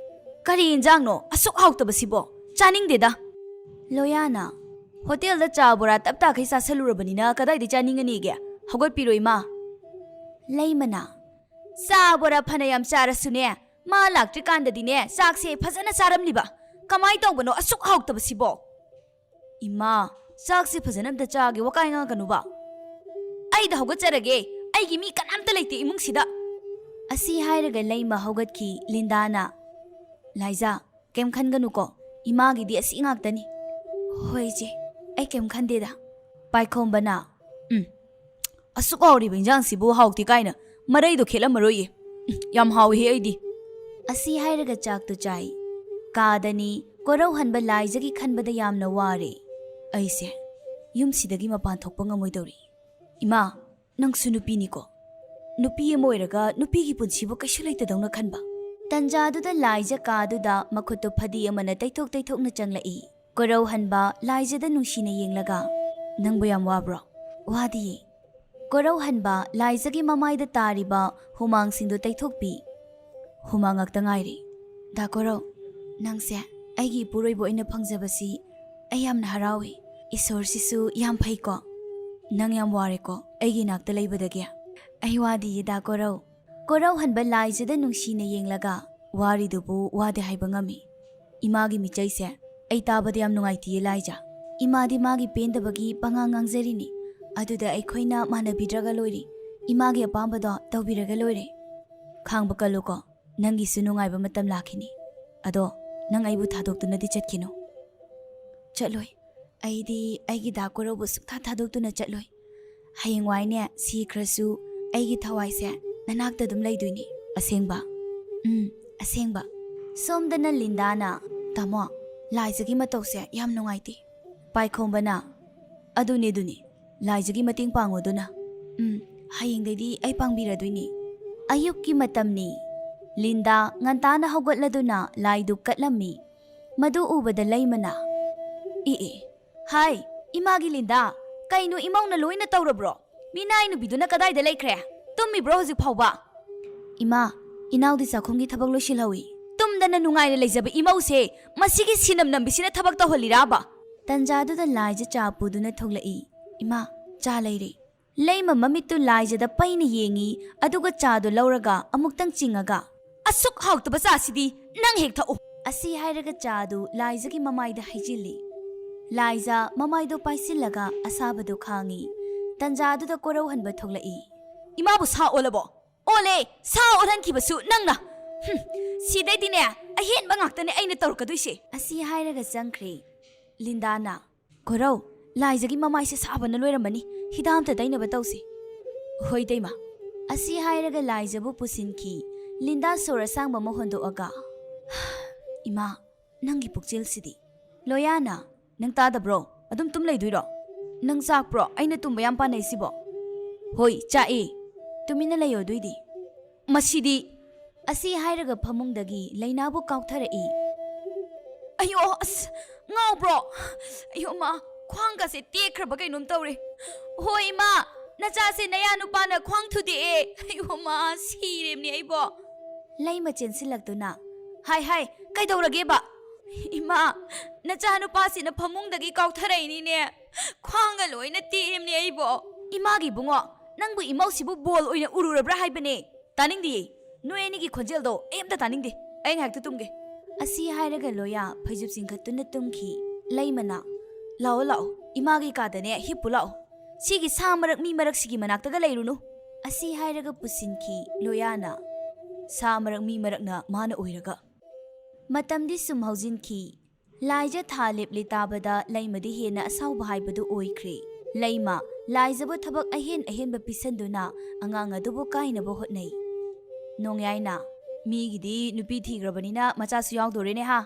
"ꯀꯔꯤ ꯏꯟꯖꯥꯡꯅꯣ ꯑꯁꯨꯛ ꯍꯥꯎꯇꯕꯁꯤꯕꯣ? ꯆꯥꯅꯤꯡꯗꯦꯗ꯫" ꯂꯣꯌꯥꯅ, "ꯍꯣꯇꯦꯜꯗ ꯆꯥ ꯕꯣꯔꯥ ꯇꯞ ꯇꯥꯈꯩ ꯆꯥꯁꯜꯂꯨꯔꯕꯅꯤꯅ ꯀꯗꯥꯏꯗꯩ ꯆꯥꯅꯤꯡꯒꯅꯤꯒꯦ? ꯍꯧꯒꯠꯄꯤꯔꯣ ꯏꯃꯥ꯫" ꯂꯩꯃꯅ, "ꯆꯥ ꯕꯣꯔꯥ ꯐꯅ ꯌꯥꯝ ꯆꯥꯔꯁꯨꯅꯦ, ꯃꯥ ꯂꯥꯛꯇ꯭ꯔꯤꯀꯥꯟꯗꯗꯤꯅꯦ ꯆꯥꯛꯁꯦ ꯐꯖꯅ ꯆꯥꯔꯝꯂꯤꯕ꯫ ꯀꯃꯥꯏ ꯇꯧꯕꯅꯣ ꯑꯁꯨꯛ ꯍꯥꯎꯇꯕꯁꯤꯕꯣ?" "ꯏꯃꯥ, ꯆꯥꯛꯁꯤ ꯐꯖꯅ ꯑꯝꯇ ꯆꯥꯒꯦ, ꯋꯥꯀꯥꯏ ꯉꯥꯡꯉꯛꯀꯅꯨꯕ꯫ ꯑꯩꯗ ꯍꯧꯒꯠꯆꯔꯒꯦ, ꯑꯩꯒꯤ ꯃꯤ ꯀꯅꯥꯝꯇ ꯂꯩꯇꯦ ꯏꯃꯨꯡꯁꯤꯗ꯫ ꯑꯁꯤ ꯍꯥꯏꯔꯒ ꯂꯩꯃ ꯍꯧꯒꯠꯈꯤ ꯂꯤꯟꯗꯥꯅ꯫ "ꯂꯥꯏꯖꯥ, ꯀꯩꯝ ꯈꯟꯒꯅꯨꯀꯣ, ꯏꯃꯥꯒꯤꯗꯤ ꯑꯁꯤ ꯉꯥꯛꯇꯅꯤ꯫" "ꯍꯣꯏ ꯏꯆꯦ, ꯑꯩ ꯀꯩꯝ ꯈꯟꯗꯦꯗ꯫" ꯄꯥꯏꯈꯣꯝꯕꯅ, "ꯎꯝ, ꯑꯁꯨꯛ ꯍꯥꯎꯔꯤꯕ ꯏꯟꯖꯥꯡꯁꯤꯕꯨ ꯍꯥꯎꯇꯦ ꯀꯥꯏꯅ ꯃꯔꯩꯗꯣ ꯈꯦꯠꯂꯝꯃꯔꯣꯏꯌꯦ꯫ ꯎꯝ, ꯌꯥꯝ ꯍꯥꯎꯏꯍꯦ ꯑꯩꯗꯤ꯫" ꯑꯁꯤ ꯍꯥꯏꯔꯒ ꯆꯥꯛꯇꯨ ꯆꯥꯏ꯫ ꯀꯥꯗꯅꯤ ꯀꯣꯔꯧꯍꯟꯕ ꯂꯥꯏꯖꯒꯤ ꯈꯟꯕꯗ ꯌꯥꯝꯅ ꯋꯥꯔꯦ꯫ "ꯑꯩꯁꯦ ꯌꯨꯝꯁꯤꯗꯒꯤ ꯃꯄꯥꯟ ꯊꯣꯛꯄ ꯉꯝꯃꯣꯏꯗꯧꯔꯤ꯫ ꯏꯃꯥ, ꯅꯪꯁꯨ ꯅꯨꯄꯤꯅꯤꯀꯣ꯫ ꯅꯨꯄꯤ ꯑꯃ ꯑꯣꯏꯔꯒ ꯅꯨꯄꯤꯒꯤ ꯄꯨꯟꯁꯤꯕꯨ ꯀꯩꯁꯨ ꯂꯩꯇꯗꯧꯅ ꯈꯟꯕ꯫" ꯇꯟꯖꯥꯗꯨꯗ ꯂꯥꯏꯖ ꯀꯥꯗꯨꯗ ꯃꯈꯨꯠꯇꯨ ꯐꯗꯤ ꯑꯃꯅ ꯇꯩꯊꯣꯛ ꯇꯩꯊꯣꯛꯅ ꯆꯪꯂꯛꯏ꯫ ꯀꯣꯔꯧꯍꯟꯕ ꯂꯥꯏꯖꯗ ꯅꯨꯡꯁꯤꯅ ꯌꯦꯡꯂꯒ, "ꯅꯪꯕꯨ ꯌꯥꯝ ꯋꯥꯕ꯭ꯔꯣ?" "ꯋꯥꯗꯤꯌꯦ꯫" ꯀꯣꯔꯧꯍꯟꯕ ꯂꯥꯏꯖꯒꯤ ꯃꯃꯥꯏꯗ ꯇꯥꯔꯤꯕ ꯍꯨꯃꯥꯡꯁꯤꯡꯗꯨ ꯇꯩꯊꯣꯛꯄꯤ꯫ "ꯍꯨꯃꯥꯡ ꯉꯥꯛꯇ ꯉꯥꯏꯔꯦ꯫ ꯗꯥ ꯀꯣꯔꯧ, ꯅꯪꯁꯦ ꯑꯩꯒꯤ ꯏꯄꯨꯔꯣꯏꯕ ꯑꯣꯏꯅ ꯐꯪꯖꯕꯁꯤ ꯑꯩ ꯌꯥꯝꯅ ꯍꯔꯥꯎꯏ꯫ ꯏꯁꯣꯔꯁꯤꯁꯨ ꯌꯥꯝ ꯐꯩꯀꯣ꯫ ꯅꯪ ꯌꯥꯝ ꯋꯥꯔꯦꯀꯣ ꯑꯩꯒꯤ ꯏꯅꯥꯛꯇ ꯂꯩꯕꯗꯒꯤ꯫" "ꯑꯩ ꯋꯥꯗꯤꯌꯦ ꯗꯥ ꯀꯣꯔꯧ꯫" ꯀꯣꯔꯧꯍꯟꯕ ꯂꯥꯏꯖꯗ ꯅꯨꯡꯁꯤꯅ ꯌꯦꯡꯂꯒ, "ꯋꯥꯔꯤꯗꯨꯕꯨ ꯋꯥꯗꯦ ꯍꯥꯏꯕ ꯉꯝꯃꯤ꯫ ꯏꯃꯥꯒꯤ ꯃꯤꯆꯩꯁꯦ ꯑꯩ ꯇꯥꯕꯗ ꯌꯥꯝ ꯅꯨꯡꯉꯥꯏꯇꯤꯌꯦ ꯂꯥꯏꯖ꯫ ꯏꯃꯥꯗꯤ ꯃꯥꯒꯤ ꯄꯦꯟꯗꯕꯒꯤ ꯄꯉꯥꯡ ꯉꯥꯡꯖꯔꯤꯅꯤ꯫ ꯑꯗꯨꯗ ꯑꯩꯈꯣꯏꯅ ꯃꯥꯟꯅꯕꯤꯗ꯭ꯔꯒ ꯂꯣꯏꯔꯦ꯫ ꯏꯃꯥꯒꯤ ꯑꯄꯥꯝꯕꯗꯣ ꯇꯧꯕꯤꯔꯒ ꯂꯣꯏꯔꯦ꯫ ꯈꯥꯡꯕ ꯀꯜꯂꯨꯀꯣ, ꯅꯪꯒꯤꯁꯨ ꯅꯨꯡꯉꯥꯏꯕ ꯃꯇꯝ ꯂꯥꯛꯈꯤꯅꯤ꯫ ꯑꯗꯣ ꯅꯪ ꯑꯩꯕꯨ ꯊꯥꯗꯣꯛꯇꯨꯅꯗꯤ ꯆꯠꯈꯤꯅꯨ꯫" "ꯆꯠꯂꯣꯏ꯫ ꯑꯩꯗꯤ ꯑꯩꯒꯤ ꯗꯥ ꯀꯣꯔꯧꯕꯨ ꯁꯨꯛꯊꯥ ꯊꯥꯗꯣꯛꯇꯨꯅ ꯆꯠꯂꯣꯏ꯫ ꯍꯌꯦꯡꯋꯥꯏꯅꯦ ꯁꯤꯈ꯭ꯔꯁꯨ ꯑꯩꯒꯤ ꯊꯋꯥꯏꯁꯦ ꯅꯅꯥꯛꯇ ꯑꯗꯨꯝ ꯂꯩꯗꯣꯏꯅꯤ꯫" "ꯑꯁꯦꯡꯕ?" "ꯎꯝ, ꯑꯁꯦꯡꯕ꯫" ꯁꯣꯝꯗꯅ ꯂꯤꯟꯗꯥꯅ, "ꯇꯥꯃꯣ, ꯂꯥꯏꯖꯒꯤ ꯃꯇꯧꯁꯦ ꯌꯥꯝ ꯅꯨꯡꯉꯥꯏꯇꯦ꯫" ꯄꯥꯏꯈꯣꯝꯕꯅ, "ꯑꯗꯨꯅꯦ, ꯑꯗꯨꯅꯦ, ꯂꯥꯏꯖꯒꯤ ꯃꯇꯦꯡ ꯄꯥꯡꯉꯣ ꯑꯗꯨꯅ꯫" "ꯎꯝ, ꯍꯌꯦꯡꯗꯩꯗꯤ ꯑꯩ ꯄꯥꯡꯕꯤꯔꯗꯣꯏꯅꯤ꯫" ꯑꯌꯨꯛꯀꯤ ꯃꯇꯝꯅꯤ꯫ ꯂꯤꯟꯗꯥ ꯉꯟꯇꯥꯅ ꯍꯧꯒꯠꯂꯗꯨꯅ ꯂꯥꯏꯗꯨꯛ ꯀꯠꯂꯝꯃꯤ꯫ ꯃꯗꯨ ꯎꯕꯗ ꯂꯩꯃꯅ, "ꯑꯦ ꯑꯦ, ꯍꯥꯏ, ꯏꯃꯥꯒꯤ ꯂꯤꯟꯗꯥ, ꯀꯩꯅꯣ ꯏꯃꯧꯅ ꯂꯣꯏꯅ ꯇꯧꯔꯕ꯭ꯔꯣ? ꯃꯤꯅꯥꯏ ꯅꯨꯄꯤꯗꯨꯅ ꯀꯗꯥꯏꯗ ꯂꯩꯈ꯭ꯔꯦ? ꯇꯨꯝꯃꯤꯕ꯭ꯔꯣ ꯍꯧꯖꯤꯛ ꯐꯥꯎꯕ?" "ꯏꯃꯥ, ꯏꯅꯥꯎꯗꯤ ꯆꯥꯛꯈꯨꯝꯒꯤ ꯊꯕꯛ ꯂꯣꯏꯁꯤꯜꯍꯧꯏ꯫" "ꯇꯨꯝꯗꯅ ꯅꯨꯡꯉꯥꯏꯅ ꯂꯩꯖꯕ ꯏꯃꯧꯁꯦ ꯃꯁꯤꯒꯤ ꯁꯤꯅꯝ ꯅꯝꯕꯤꯁꯤꯅ ꯊꯕꯛ ꯇꯧꯍꯜꯂꯤꯔꯥꯕ?" ꯇꯟꯖꯥꯗꯨꯗ ꯂꯥꯏꯖ ꯆꯥ ꯄꯨꯗꯨꯅ ꯊꯣꯛꯂꯛꯏ꯫ "ꯏꯃꯥ, ꯆꯥ ꯂꯩꯔꯦ꯫" ꯂꯩꯃ ꯃꯃꯤꯠꯇꯨ ꯂꯥꯏꯖꯗ ꯄꯩꯅ ꯌꯦꯡꯉꯤ, ꯑꯗꯨꯒ ꯆꯥꯗꯨ ꯂꯧꯔꯒ ꯑꯃꯨꯛꯇꯪ ꯆꯤꯡꯉꯒ, "ꯑꯁꯨꯛ ꯍꯥꯎꯇꯕ ꯆꯥꯁꯤꯗꯤ ꯅꯪ ꯍꯦꯛ ꯊꯛꯎ꯫" ꯑꯁꯤ ꯍꯥꯏꯔꯒ ꯆꯥꯗꯨ ꯂꯥꯏꯖꯒꯤ ꯃꯃꯥꯏꯗ ꯍꯩꯖꯤꯜꯂꯤ꯫ ꯂꯥꯏꯖ ꯃꯃꯥꯏꯗꯣ ꯄꯥꯏꯁꯤꯜꯂꯒ ꯑꯁꯥꯕꯗꯣ ꯈꯥꯡꯉꯤ꯫ ꯇꯟꯖꯥꯗꯨꯗ ꯀꯣꯔꯧꯍꯟꯕ ꯊꯣꯛꯂꯛꯏ꯫ "ꯏꯃꯥꯕꯨ ꯁꯥ ꯑꯣꯜꯂꯕꯣ?" "ꯑꯣꯜꯂꯦ, ꯁꯥ ꯑꯣꯜꯍꯟꯈꯤꯕꯁꯨ ꯅꯪꯅ꯫ ꯍꯨꯝ, ꯁꯤꯗꯩꯗꯤꯅꯦ ꯑꯍꯦꯟꯕ ꯉꯥꯛꯇꯅꯦ ꯑꯩꯅ ꯇꯧꯔꯛꯀꯗꯣꯏꯁꯦ"꯫ ꯑꯁꯤ ꯍꯥꯏꯔꯒ ꯆꯪꯈ꯭ꯔꯦ꯫ ꯂꯤꯟꯗꯥꯅ, "ꯀꯣꯔꯧ, ꯂꯥꯏꯖꯒꯤ ꯃꯃꯥꯏꯁꯦ ꯁꯥꯕꯅ ꯂꯣꯏꯔꯝꯃꯅꯤ, ꯍꯤꯗꯥꯛ ꯑꯝꯇ ꯇꯩꯅꯕ ꯇꯧꯁꯤ"꯫ "ꯍꯣꯏ ꯇꯩꯃ"꯫ ꯑꯁꯤ ꯍꯥꯏꯔꯒ ꯂꯥꯏꯖꯕꯨ ꯄꯨꯁꯤꯟꯈꯤ꯫ ꯂꯤꯟꯗꯥ ꯁꯣꯔ ꯑꯁꯥꯡꯕ ꯑꯃ ꯍꯣꯟꯗꯣꯛꯑꯒ, "ꯏꯃꯥ, ꯅꯪꯒꯤ ꯄꯨꯛꯆꯦꯜꯁꯤꯗꯤ"꯫ ꯂꯣꯌꯥꯅ, "ꯅꯪ ꯇꯥꯗꯕ꯭ꯔꯣ? ꯑꯗꯨꯝ ꯇꯨꯝ ꯂꯩꯗꯣꯏꯔꯣ? ꯅꯪ ꯆꯥꯛꯄ꯭ꯔꯣ? ꯑꯩꯅ ꯇꯨꯝꯕ ꯌꯥꯝ ꯄꯥꯅꯩꯁꯤꯕꯣ?" "ꯍꯣꯏ, ꯆꯥꯛꯑꯦ"꯫ "ꯇꯨꯃꯤꯟꯅ ꯂꯩꯌꯣ ꯑꯗꯨꯏꯗꯤ"꯫ "ꯃꯁꯤꯗꯤ"꯫ ꯑꯁꯤ ꯍꯥꯏꯔꯒ ꯐꯃꯨꯡꯗꯒꯤ ꯂꯩꯅꯥꯕꯨ ꯀꯥꯎꯊꯔꯛꯏ꯫ "ꯑꯌꯣ, ꯑꯁ, ꯉꯥꯎꯕ꯭ꯔꯣ? ꯑꯌꯣ ꯃꯥ, ꯈ꯭ꯋꯥꯡꯒꯁꯦ ꯇꯦꯛꯈ꯭ꯔꯕ ꯀꯩꯅꯣꯝ ꯇꯧꯔꯦ꯫ ꯍꯣꯏ ꯏꯃꯥ, ꯅꯆꯥꯁꯦ ꯅꯌꯥ ꯅꯨꯄꯥꯅ ꯈ꯭ꯋꯥꯡ ꯊꯨꯗꯦꯛꯑꯦ꯫ ꯑꯌꯣ ꯃꯥ, ꯁꯤꯔꯦꯝꯅꯦ ꯑꯩꯕꯣ"꯫ ꯂꯩꯃ ꯆꯦꯟꯁꯤꯜꯂꯛꯇꯨꯅ, "ꯍꯥꯏ ꯍꯥꯏ, ꯀꯩꯗꯧꯔꯒꯦꯕ?" "ꯏꯃꯥ, ꯅꯆꯥ ꯅꯨꯄꯥꯁꯤꯅ ꯐꯃꯨꯡꯗꯒꯤ ꯀꯥꯎꯊꯔꯛꯏꯅꯤꯅꯦ꯫ ꯈ꯭ꯋꯥꯡꯒ ꯂꯣꯏꯅ ꯇꯦꯛꯑꯦꯝꯅꯦ ꯑꯩꯕꯣ"꯫ "ꯏꯃꯥꯒꯤ ꯏꯕꯨꯡꯉꯣ, ꯅꯪꯕꯨ ꯏꯃꯧꯁꯤꯕꯨ ꯕꯣꯜ ꯑꯣꯏꯅ ꯎꯔꯨꯔꯕ꯭ꯔꯥ ꯍꯥꯏꯕꯅꯦ? ꯇꯥꯅꯤꯡꯗꯤꯌꯦ꯫ ꯅꯣꯏ ꯑꯅꯤꯒꯤ ꯈꯣꯟꯖꯦꯜꯗꯣ ꯑꯩ ꯑꯝꯇ ꯇꯥꯅꯤꯡꯗꯦ꯫ ꯑꯩ ꯉꯥꯏꯍꯥꯛꯇ ꯇꯨꯝꯒꯦ"꯫ ꯑꯁꯤ ꯍꯥꯏꯔꯒ ꯂꯣꯌꯥ ꯐꯩꯖꯨꯞ ꯆꯤꯡꯈꯠꯇꯨꯅ ꯇꯨꯝꯈꯤ꯫ ꯂꯩꯃꯅ, "ꯂꯥꯛꯑꯣ ꯂꯥꯛꯑꯣ, ꯏꯃꯥꯒꯤ ꯀꯥꯗꯅꯦ ꯍꯤꯞꯄꯨ ꯂꯥꯛꯑꯣ꯫ ꯁꯤꯒꯤ ꯁꯥ ꯃꯔꯛ ꯃꯤ ꯃꯔꯛꯁꯤꯒꯤ ꯃꯅꯥꯛꯇꯒ ꯂꯩꯔꯨꯅꯨ"꯫ ꯑꯁꯤ ꯍꯥꯏꯔꯒ ꯄꯨꯁꯤꯟꯈꯤ ꯂꯣꯌꯥꯅ꯫ ꯁꯥ ꯃꯔꯛ ꯃꯤ ꯃꯔꯛꯅ ꯃꯥꯅ ꯑꯣꯏꯔꯒ꯫ ꯃꯇꯝꯗꯤ ꯁꯨꯝ ꯍꯧꯖꯤꯟꯈꯤ꯫ ꯂꯥꯏꯖ ꯊꯥ ꯂꯦꯞꯂꯦ ꯇꯥꯕꯗ ꯂꯩꯃꯗꯤ ꯍꯦꯟꯅ ꯑꯁꯥꯎꯕ ꯍꯥꯏꯕꯗꯨ ꯑꯣꯏꯈ꯭ꯔꯦ꯫ ꯂꯩꯃ, ꯂꯥꯏꯖꯕꯨ ꯊꯕꯛ ꯑꯍꯦꯟ ꯑꯍꯦꯟꯕ ꯄꯤꯁꯟꯗꯨꯅ ꯑꯉꯥꯡ ꯑꯗꯨꯕꯨ ꯀꯥꯏꯅꯕ ꯍꯣꯠꯅꯩ꯫ ꯅꯣꯡꯌꯥꯏꯅ, "ꯃꯤꯒꯤꯗꯤ ꯅꯨꯄꯤ ꯊꯤꯈ꯭ꯔꯕꯅꯤꯅ ꯃꯆꯥꯁꯨ ꯌꯥꯎꯗꯣꯔꯦꯅꯦ ꯍꯥ"꯫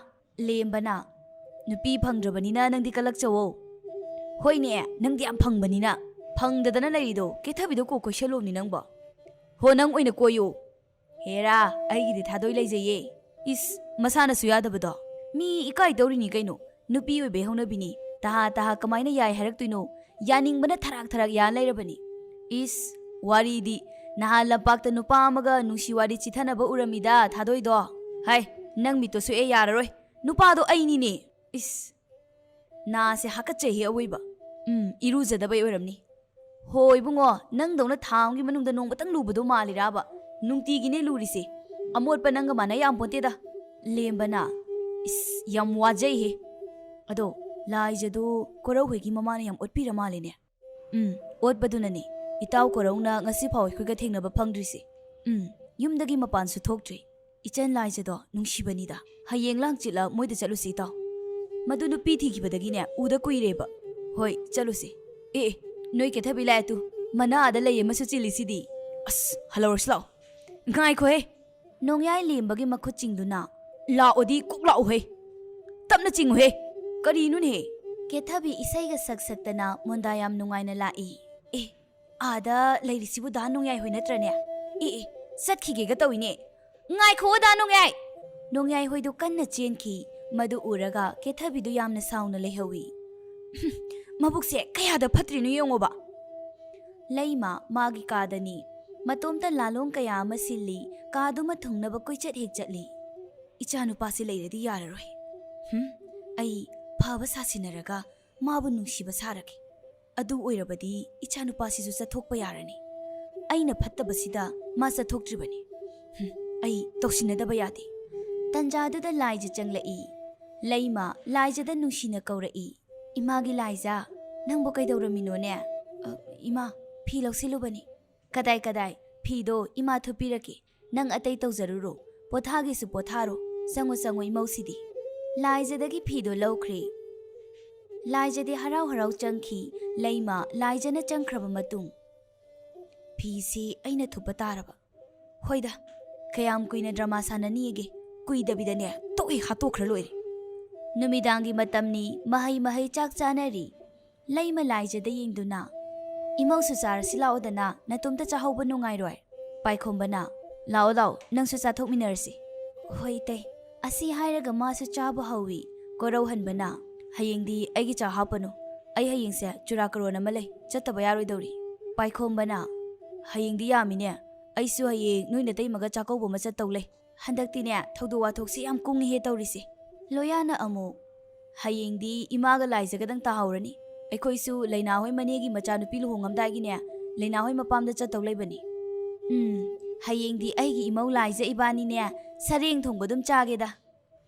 ꯂꯦꯝꯕꯅ, "ꯅꯨꯄꯤ ꯐꯪꯗ꯭ꯔꯕꯅꯤꯅ ꯅꯪꯗꯤ ꯀꯜꯂꯛꯆꯧꯋꯣ"꯫ "ꯍꯣꯏꯅꯦ, ꯅꯪꯗꯤ ꯌꯥꯝ ꯐꯪꯕꯅꯤꯅ"꯫ "ꯐꯪꯗꯗꯅ ꯂꯩꯔꯤꯗꯣ ꯀꯦꯊꯕꯤꯗꯣ ꯀꯣꯛ ꯀꯣꯏꯁꯜꯂꯣꯝꯅꯤ ꯅꯪꯕꯣ"꯫ "ꯍꯣ, ꯅꯪ ꯑꯣꯏꯅ ꯀꯣꯏꯌꯨ"꯫ "ꯍꯦꯔꯥ, ꯑꯩꯒꯤꯗꯤ ꯊꯥꯗꯣꯏ ꯂꯩꯖꯩꯌꯦ"꯫ "ꯏꯁ, ꯃꯁꯥꯅꯁꯨ ꯌꯥꯗꯕꯗꯣ"꯫ "ꯃꯤ ꯏꯀꯥꯏ ꯇꯧꯔꯤꯅꯤ ꯀꯩꯅꯣ꯫ ꯅꯨꯄꯤ ꯑꯣꯏꯕꯩ ꯍꯧꯅꯕꯤꯅꯤ꯫ ꯇꯍꯥ ꯇꯍꯥ ꯀꯃꯥꯏꯅ ꯌꯥꯏ ꯍꯥꯏꯔꯛꯇꯣꯏꯅꯣ? ꯌꯥꯅꯤꯡꯕꯅ ꯊꯔꯥꯛ ꯊꯔꯥꯛ ꯌꯥꯟ ꯂꯩꯔꯕꯅꯤ"꯫ "ꯏꯁ, ꯋꯥꯔꯤꯗꯤ꯫ ꯅꯍꯥꯟ ꯂꯝꯄꯥꯛꯇ ꯅꯨꯄꯥ ꯑꯃꯒ ꯅꯨꯡꯁꯤ ꯋꯥꯔꯤ ꯆꯤꯊꯅꯕ ꯎꯔꯝꯃꯤꯗ ꯊꯥꯗꯣꯏꯗꯣ"꯫ "ꯍꯥꯏ, ꯅꯪ ꯃꯤꯠꯇꯣ ꯁꯣꯛꯑꯦ, ꯌꯥꯔꯔꯣꯏ꯫ ꯅꯨꯄꯥꯗꯣ ꯑꯩꯅꯤꯅꯦ"꯫ "ꯏꯁ, ꯅꯥꯁꯦ ꯍꯥꯀꯠꯆꯩꯍꯦ ꯑꯋꯣꯏꯕ"꯫ "ꯎꯝ, ꯏꯔꯨꯖꯗꯕꯩ ꯑꯣꯏꯔꯝꯅꯤ"꯫ "ꯍꯣ ꯏꯕꯨꯡꯉꯣ, ꯅꯪꯗꯧꯅ ꯊꯥ ꯑꯃꯒꯤ ꯃꯅꯨꯡꯗ ꯅꯣꯡꯃꯇꯪ ꯂꯨꯕꯗꯣ ꯃꯥꯜꯂꯤꯔꯥꯕ? ꯅꯨꯡꯇꯤꯒꯤꯅꯦ ꯂꯨꯔꯤꯁꯦ꯫ ꯑꯃꯣꯠꯄ ꯅꯪꯒ ꯃꯥꯟꯅ ꯌꯥꯝ ꯄꯣꯟꯇꯦꯗ"꯫ ꯂꯦꯝꯕꯅ, "ꯏꯁ, ꯌꯥꯝ ꯋꯥꯖꯩꯍꯦ꯫ ꯑꯗꯣ ꯂꯥꯏꯖꯗꯨ ꯀꯣꯔꯧ ꯍꯣꯏꯒꯤ ꯃꯃꯥꯅ ꯌꯥꯝ ꯑꯣꯠꯄꯤꯔ ꯃꯥꯜꯂꯦꯅꯦ꯫ ꯎꯝ, ꯑꯣꯠꯄꯗꯨꯅꯅꯦ ꯏꯇꯥꯎ ꯀꯣꯔꯧꯅ ꯉꯁꯤꯐꯥꯎ ꯑꯩꯈꯣꯏꯒ ꯊꯦꯡꯅꯕ ꯐꯪꯗ꯭ꯔꯤꯁꯦ꯫ ꯎꯝ, ꯌꯨꯝꯗꯒꯤ ꯃꯄꯥꯟꯁꯨ ꯊꯣꯛꯇ꯭ꯔꯤ꯫ ꯏꯆꯟ ꯂꯥꯏꯖꯗꯣ ꯅꯨꯡꯁꯤꯕꯅꯤꯗ꯫ ꯍꯌꯦꯡ ꯂꯥꯡꯆꯤꯠꯂ ꯃꯣꯏꯗ ꯆꯠꯂꯨꯁꯤ ꯏꯇꯥꯎ꯫ ꯃꯗꯨ ꯅꯨꯄꯤ ꯊꯤꯈꯤꯕꯗꯒꯤꯅꯦ ꯎꯗ ꯀꯨꯏꯔꯦꯕ꯫ ꯍꯣꯏ, ꯆꯠꯂꯨꯁꯤ꯫ ꯑꯦ, ꯑꯦ, ꯅꯣꯏ ꯀꯦꯊꯕꯤ ꯂꯥꯛꯑꯦ ꯇꯨ꯫ ꯃꯅꯥ ꯑꯥꯗ ꯂꯩ ꯑꯃꯁꯨ ꯆꯤꯜꯂꯤꯁꯤꯗꯤ꯫ ꯑꯁ, ꯍꯜꯂꯧꯔꯁꯤ ꯂꯥꯛꯑꯣ꯫ ꯉꯥꯏꯈꯣꯍꯦ꯫ ꯅꯣꯡꯌꯥꯏ ꯂꯦꯝꯕꯒꯤ ꯃꯈꯨꯠ ꯆꯤꯡꯗꯨꯅ, "ꯂꯥꯛꯑꯣꯗꯤ ꯀꯣꯛ ꯂꯥꯛꯎꯍꯦ꯫ ꯇꯞꯅ ꯆꯤꯡꯉꯨꯍꯦ꯫ ꯀꯔꯤꯅꯣꯅꯦꯍꯦ?" ꯀꯦꯊꯕꯤ ꯏꯁꯩꯒ ꯁꯛ ꯁꯛꯇꯅ ꯃꯣꯟꯗꯥ ꯌꯥꯝ ꯅꯨꯡꯉꯥꯏꯅ ꯂꯥꯛꯏ꯫ "ꯑꯦ, ꯑꯥꯗ ꯂꯩꯔꯤꯁꯤꯕꯨ ꯗꯥ ꯅꯣꯡꯌꯥꯏ ꯍꯣꯏ ꯅꯠꯇ꯭ꯔꯅꯦ? ꯑꯦ, ꯑꯦ, ꯆꯠꯈꯤꯒꯦꯒ ꯇꯧꯏꯅꯦ꯫ ꯉꯥꯏꯈꯣ ꯗꯥ ꯅꯣꯡꯌꯥꯏ!" ꯅꯣꯡꯌꯥꯏ ꯍꯣꯏꯗꯨ ꯀꯟꯅ ꯆꯦꯟꯈꯤ꯫ ꯃꯗꯨ ꯎꯔꯒ ꯀꯦꯊꯕꯤꯗꯨ ꯌꯥꯝꯅ ꯁꯥꯎꯅ ꯂꯩꯍꯧꯏ꯫ "ꯍꯨꯝ, ꯃꯕꯨꯛꯁꯦ ꯀꯌꯥꯗ ꯐꯠꯇ꯭ꯔꯤꯅꯣ ꯌꯦꯡꯉꯣꯕ!" ꯂꯩꯃ ꯃꯥꯒꯤ ꯀꯥꯗꯅꯤ꯫ ꯃꯇꯣꯝꯇ ꯂꯥꯂꯣꯡ ꯀꯌꯥ ꯑꯃ ꯁꯤꯜꯂꯤ꯫ ꯀꯥꯗꯨꯃ ꯊꯨꯡꯅꯕ ꯀꯣꯏꯆꯠ ꯍꯦꯛ ꯆꯠꯂꯤ꯫ "ꯏꯆꯥꯅꯨꯄꯥꯁꯤ ꯂꯩꯔꯗꯤ ꯌꯥꯔꯔꯣꯏ꯫ ꯍꯨꯝ, ꯑꯩ ꯐꯕ ꯁꯥꯁꯤꯟꯅꯔꯒ ꯃꯥꯕꯨ ꯅꯨꯡꯁꯤꯕ ꯁꯥꯔꯒꯦ꯫ ꯑꯗꯨ ꯑꯣꯏꯔꯕꯗꯤ ꯏꯆꯥꯅꯨꯄꯥꯁꯤꯁꯨ ꯆꯠꯊꯣꯛꯄ ꯌꯥꯔꯅꯤ꯫ ꯑꯩꯅ ꯐꯠꯇꯕꯁꯤꯗ ꯃꯥ ꯆꯠꯊꯣꯛꯇ꯭ꯔꯤꯕꯅꯤ꯫ ꯍꯨꯝ, ꯑꯩ ꯇꯧꯁꯤꯟꯅꯗꯕ ꯌꯥꯗꯦ꯫" ꯇꯟꯖꯥꯗꯨꯗ ꯂꯥꯏꯖ ꯆꯪꯂꯛꯏ꯫ ꯂꯩꯃ ꯂꯥꯏꯖꯗ ꯅꯨꯡꯁꯤꯅ ꯀꯧꯔꯛꯏ꯫ "ꯏꯃꯥꯒꯤ ꯂꯥꯏꯖ, ꯅꯪꯕꯨ ꯀꯩꯗꯧꯔꯝꯃꯤꯅꯣꯅꯦ?" "ꯑ, ꯏꯃꯥ, ꯐꯤ ꯂꯧꯁꯤꯜꯂꯨꯕꯅꯤ꯫" "ꯀꯗꯥꯏ, ꯀꯗꯥꯏ? ꯐꯤꯗꯣ ꯏꯃꯥ ꯊꯨꯞꯄꯤꯔꯛꯀꯦ꯫ ꯅꯪ ꯑꯇꯩ ꯇꯧꯖꯔꯨꯔꯣ꯫ ꯄꯣꯊꯥꯒꯦꯁꯨ ꯄꯣꯊꯥꯔꯣ꯫ ꯆꯪꯉꯣ, ꯆꯪꯉꯣ ꯏꯃꯧꯁꯤꯗꯤ꯫" ꯂꯥꯏꯖꯗꯒꯤ ꯐꯤꯗꯣ ꯂꯧꯈ꯭ꯔꯦ꯫ ꯂꯥꯏꯖꯗꯤ ꯍꯔꯥꯎ ꯍꯔꯥꯎ ꯆꯪꯈꯤ꯫ ꯂꯩꯃ ꯂꯥꯏꯖꯅ ꯆꯪꯈ꯭ꯔꯕ ꯃꯇꯨꯡ, "ꯐꯤꯁꯤ ꯑꯩꯅ ꯊꯨꯞꯄ ꯇꯥꯔꯕ꯫ ꯍꯣꯏꯗ, ꯀꯌꯥꯝ ꯀꯨꯏꯅ ꯗ꯭ꯔꯃꯥ ꯁꯥꯟꯅꯅꯤꯒꯦ? ꯀꯨꯏꯗꯕꯤꯗꯅꯦ ꯇꯣꯛ ꯍꯦꯛ ꯍꯥꯠꯇꯣꯛꯈ꯭ꯔ ꯂꯣꯏꯔꯦ꯫" ꯅꯨꯃꯤꯗꯥꯡꯒꯤ ꯃꯇꯝꯅꯤ꯫ ꯃꯍꯩ ꯃꯍꯩ ꯆꯥꯛ ꯆꯥꯅꯔꯤ꯫ ꯂꯩꯃ ꯂꯥꯏꯖꯗ ꯌꯦꯡꯗꯨꯅ, "ꯏꯃꯧꯁꯨ ꯆꯥꯔꯁꯤ ꯂꯥꯛꯑꯣꯗꯅ, ꯅꯇꯣꯝꯇ ꯆꯥꯍꯧꯕ ꯅꯨꯡꯉꯥꯏꯔꯣꯏ꯫" ꯄꯥꯏꯈꯣꯝꯕꯅ, "ꯂꯥꯛꯑꯣ, ꯂꯥꯛꯑꯣ, ꯅꯪꯁꯨ ꯆꯥꯊꯣꯛꯃꯤꯟꯅꯔꯁꯤ꯫" "ꯍꯣꯏ ꯏꯇꯩ꯫" ꯑꯁꯤ ꯍꯥꯏꯔꯒ ꯃꯥꯁꯨ ꯆꯥꯕ ꯍꯧꯏ꯫ ꯀꯣꯔꯧꯍꯟꯕꯅ, "ꯍꯌꯦꯡꯗꯤ ꯑꯩꯒꯤ ꯆꯥꯛ ꯍꯥꯞꯄꯅꯨ꯫ ꯑꯩ ꯍꯌꯦꯡꯁꯦ ꯆꯨꯔꯥꯀꯔꯣꯟ ꯑꯃ ꯂꯩ, ꯆꯠꯇꯕ ꯌꯥꯔꯣꯏꯗꯧꯔꯤ꯫" ꯄꯥꯏꯈꯣꯝꯕꯅ, "ꯍꯌꯦꯡꯗꯤ ꯌꯥꯝꯃꯤꯅꯦ꯫ ꯑꯩꯁꯨ ꯍꯌꯦꯡ ꯅꯣꯏ ꯅꯇꯩꯃꯒ ꯆꯥꯛꯀꯧꯕ ꯑꯃ ꯆꯠꯇꯧ ꯂꯩ꯫ ꯍꯟꯗꯛꯇꯤꯅꯦ ꯊꯧꯗꯣꯛ ꯋꯥꯊꯣꯛꯁꯤ ꯌꯥꯝ ꯀꯨꯡꯉꯤꯍꯦ ꯇꯧꯔꯤꯁꯦ꯫" ꯂꯣꯌꯥꯅ ꯑꯃꯨꯛ, "ꯍꯌꯦꯡꯗꯤ ꯏꯃꯥꯒ ꯂꯥꯏꯖꯒꯗꯪ ꯇꯥꯍꯧꯔꯅꯤ꯫ ꯑꯩꯈꯣꯏꯁꯨ ꯂꯩꯅꯥ ꯍꯣꯏ ꯃꯅꯦꯒꯤ ꯃꯆꯥꯅꯨꯄꯤ ꯂꯨꯍꯣꯡꯉꯝꯗꯥꯏꯒꯤꯅꯦ, ꯂꯩꯅꯥ ꯍꯣꯏ ꯃꯄꯥꯝꯗ ꯆꯠꯇꯧ ꯂꯩꯕꯅꯤ꯫" "ꯎꯝ, ꯍꯌꯦꯡꯗꯤ ꯑꯩꯒꯤ ꯏꯃꯧ ꯂꯥꯏꯖ ꯏꯕꯥꯅꯤꯅꯦ ꯁꯔꯦꯡ ꯊꯣꯡꯕ ꯑꯗꯨꯝ ꯆꯥꯒꯦꯗ꯫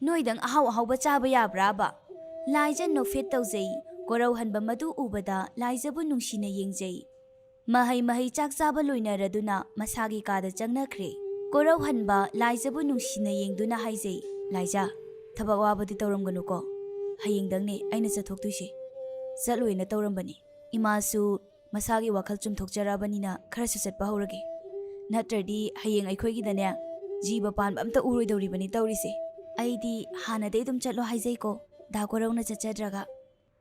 ꯅꯣꯏꯗꯪ ꯑꯍꯥꯎ ꯑꯍꯥꯎꯕ ꯆꯥꯕ ꯌꯥꯕ꯭ꯔꯥꯕ?" ꯂꯥꯏꯖ ꯅꯣꯛꯐꯦꯠ ꯇꯧꯖꯩ꯫ ꯀꯣꯔꯧꯍꯟꯕ ꯃꯗꯨ ꯎꯕꯗ ꯂꯥꯏꯖꯕꯨ ꯅꯨꯡꯁꯤꯅ ꯌꯦꯡꯖꯩ꯫ ꯃꯍꯩ ꯃꯍꯩ ꯆꯥꯛ ꯆꯥꯕ ꯂꯣꯏꯅꯔꯗꯨꯅ ꯃꯁꯥꯒꯤ ꯀꯥꯗ ꯆꯪꯅꯈ꯭ꯔꯦ꯫ ꯀꯣꯔꯧꯍꯟꯕ ꯂꯥꯏꯖꯕꯨ ꯅꯨꯡꯁꯤꯅ ꯌꯦꯡꯗꯨꯅ ꯍꯥꯏꯖꯩ, "ꯂꯥꯏꯖ, ꯊꯕꯛ ꯋꯥꯕꯗꯤ ꯇꯧꯔꯝꯒꯅꯨꯀꯣ꯫ ꯍꯌꯦꯡꯗꯪꯅꯦ ꯑꯩꯅ ꯆꯠꯊꯣꯛꯇꯣꯏꯁꯦ꯫ ꯆꯠꯂꯣꯏꯅ ꯇꯧꯔꯝꯕꯅꯤ꯫ ꯏꯃꯥꯁꯨ ꯃꯁꯥꯒꯤ ꯋꯥꯈꯜ ꯆꯨꯝꯊꯣꯛꯆꯔꯛꯑꯕꯅꯤꯅ ꯈꯔꯁꯨ ꯆꯠꯄ ꯍꯧꯔꯒꯦ꯫ ꯅꯠꯇ꯭ꯔꯗꯤ ꯍꯌꯦꯡ ꯑꯩꯈꯣꯏꯒꯤꯗꯅꯦ ꯖꯤꯕ ꯄꯥꯟꯕ ꯑꯝꯇ ꯎꯔꯣꯏꯗꯧꯔꯤꯕꯅꯤ ꯇꯧꯔꯤꯁꯦ꯫ ꯑꯩꯗꯤ ꯍꯥꯟꯅꯗꯩ ꯑꯗꯨꯝ ꯆꯠꯂꯣ ꯍꯥꯏꯖꯩꯀꯣ, ꯗꯥ ꯀꯣꯔꯧꯅ ꯆꯠꯆꯗ꯭ꯔꯒ꯫"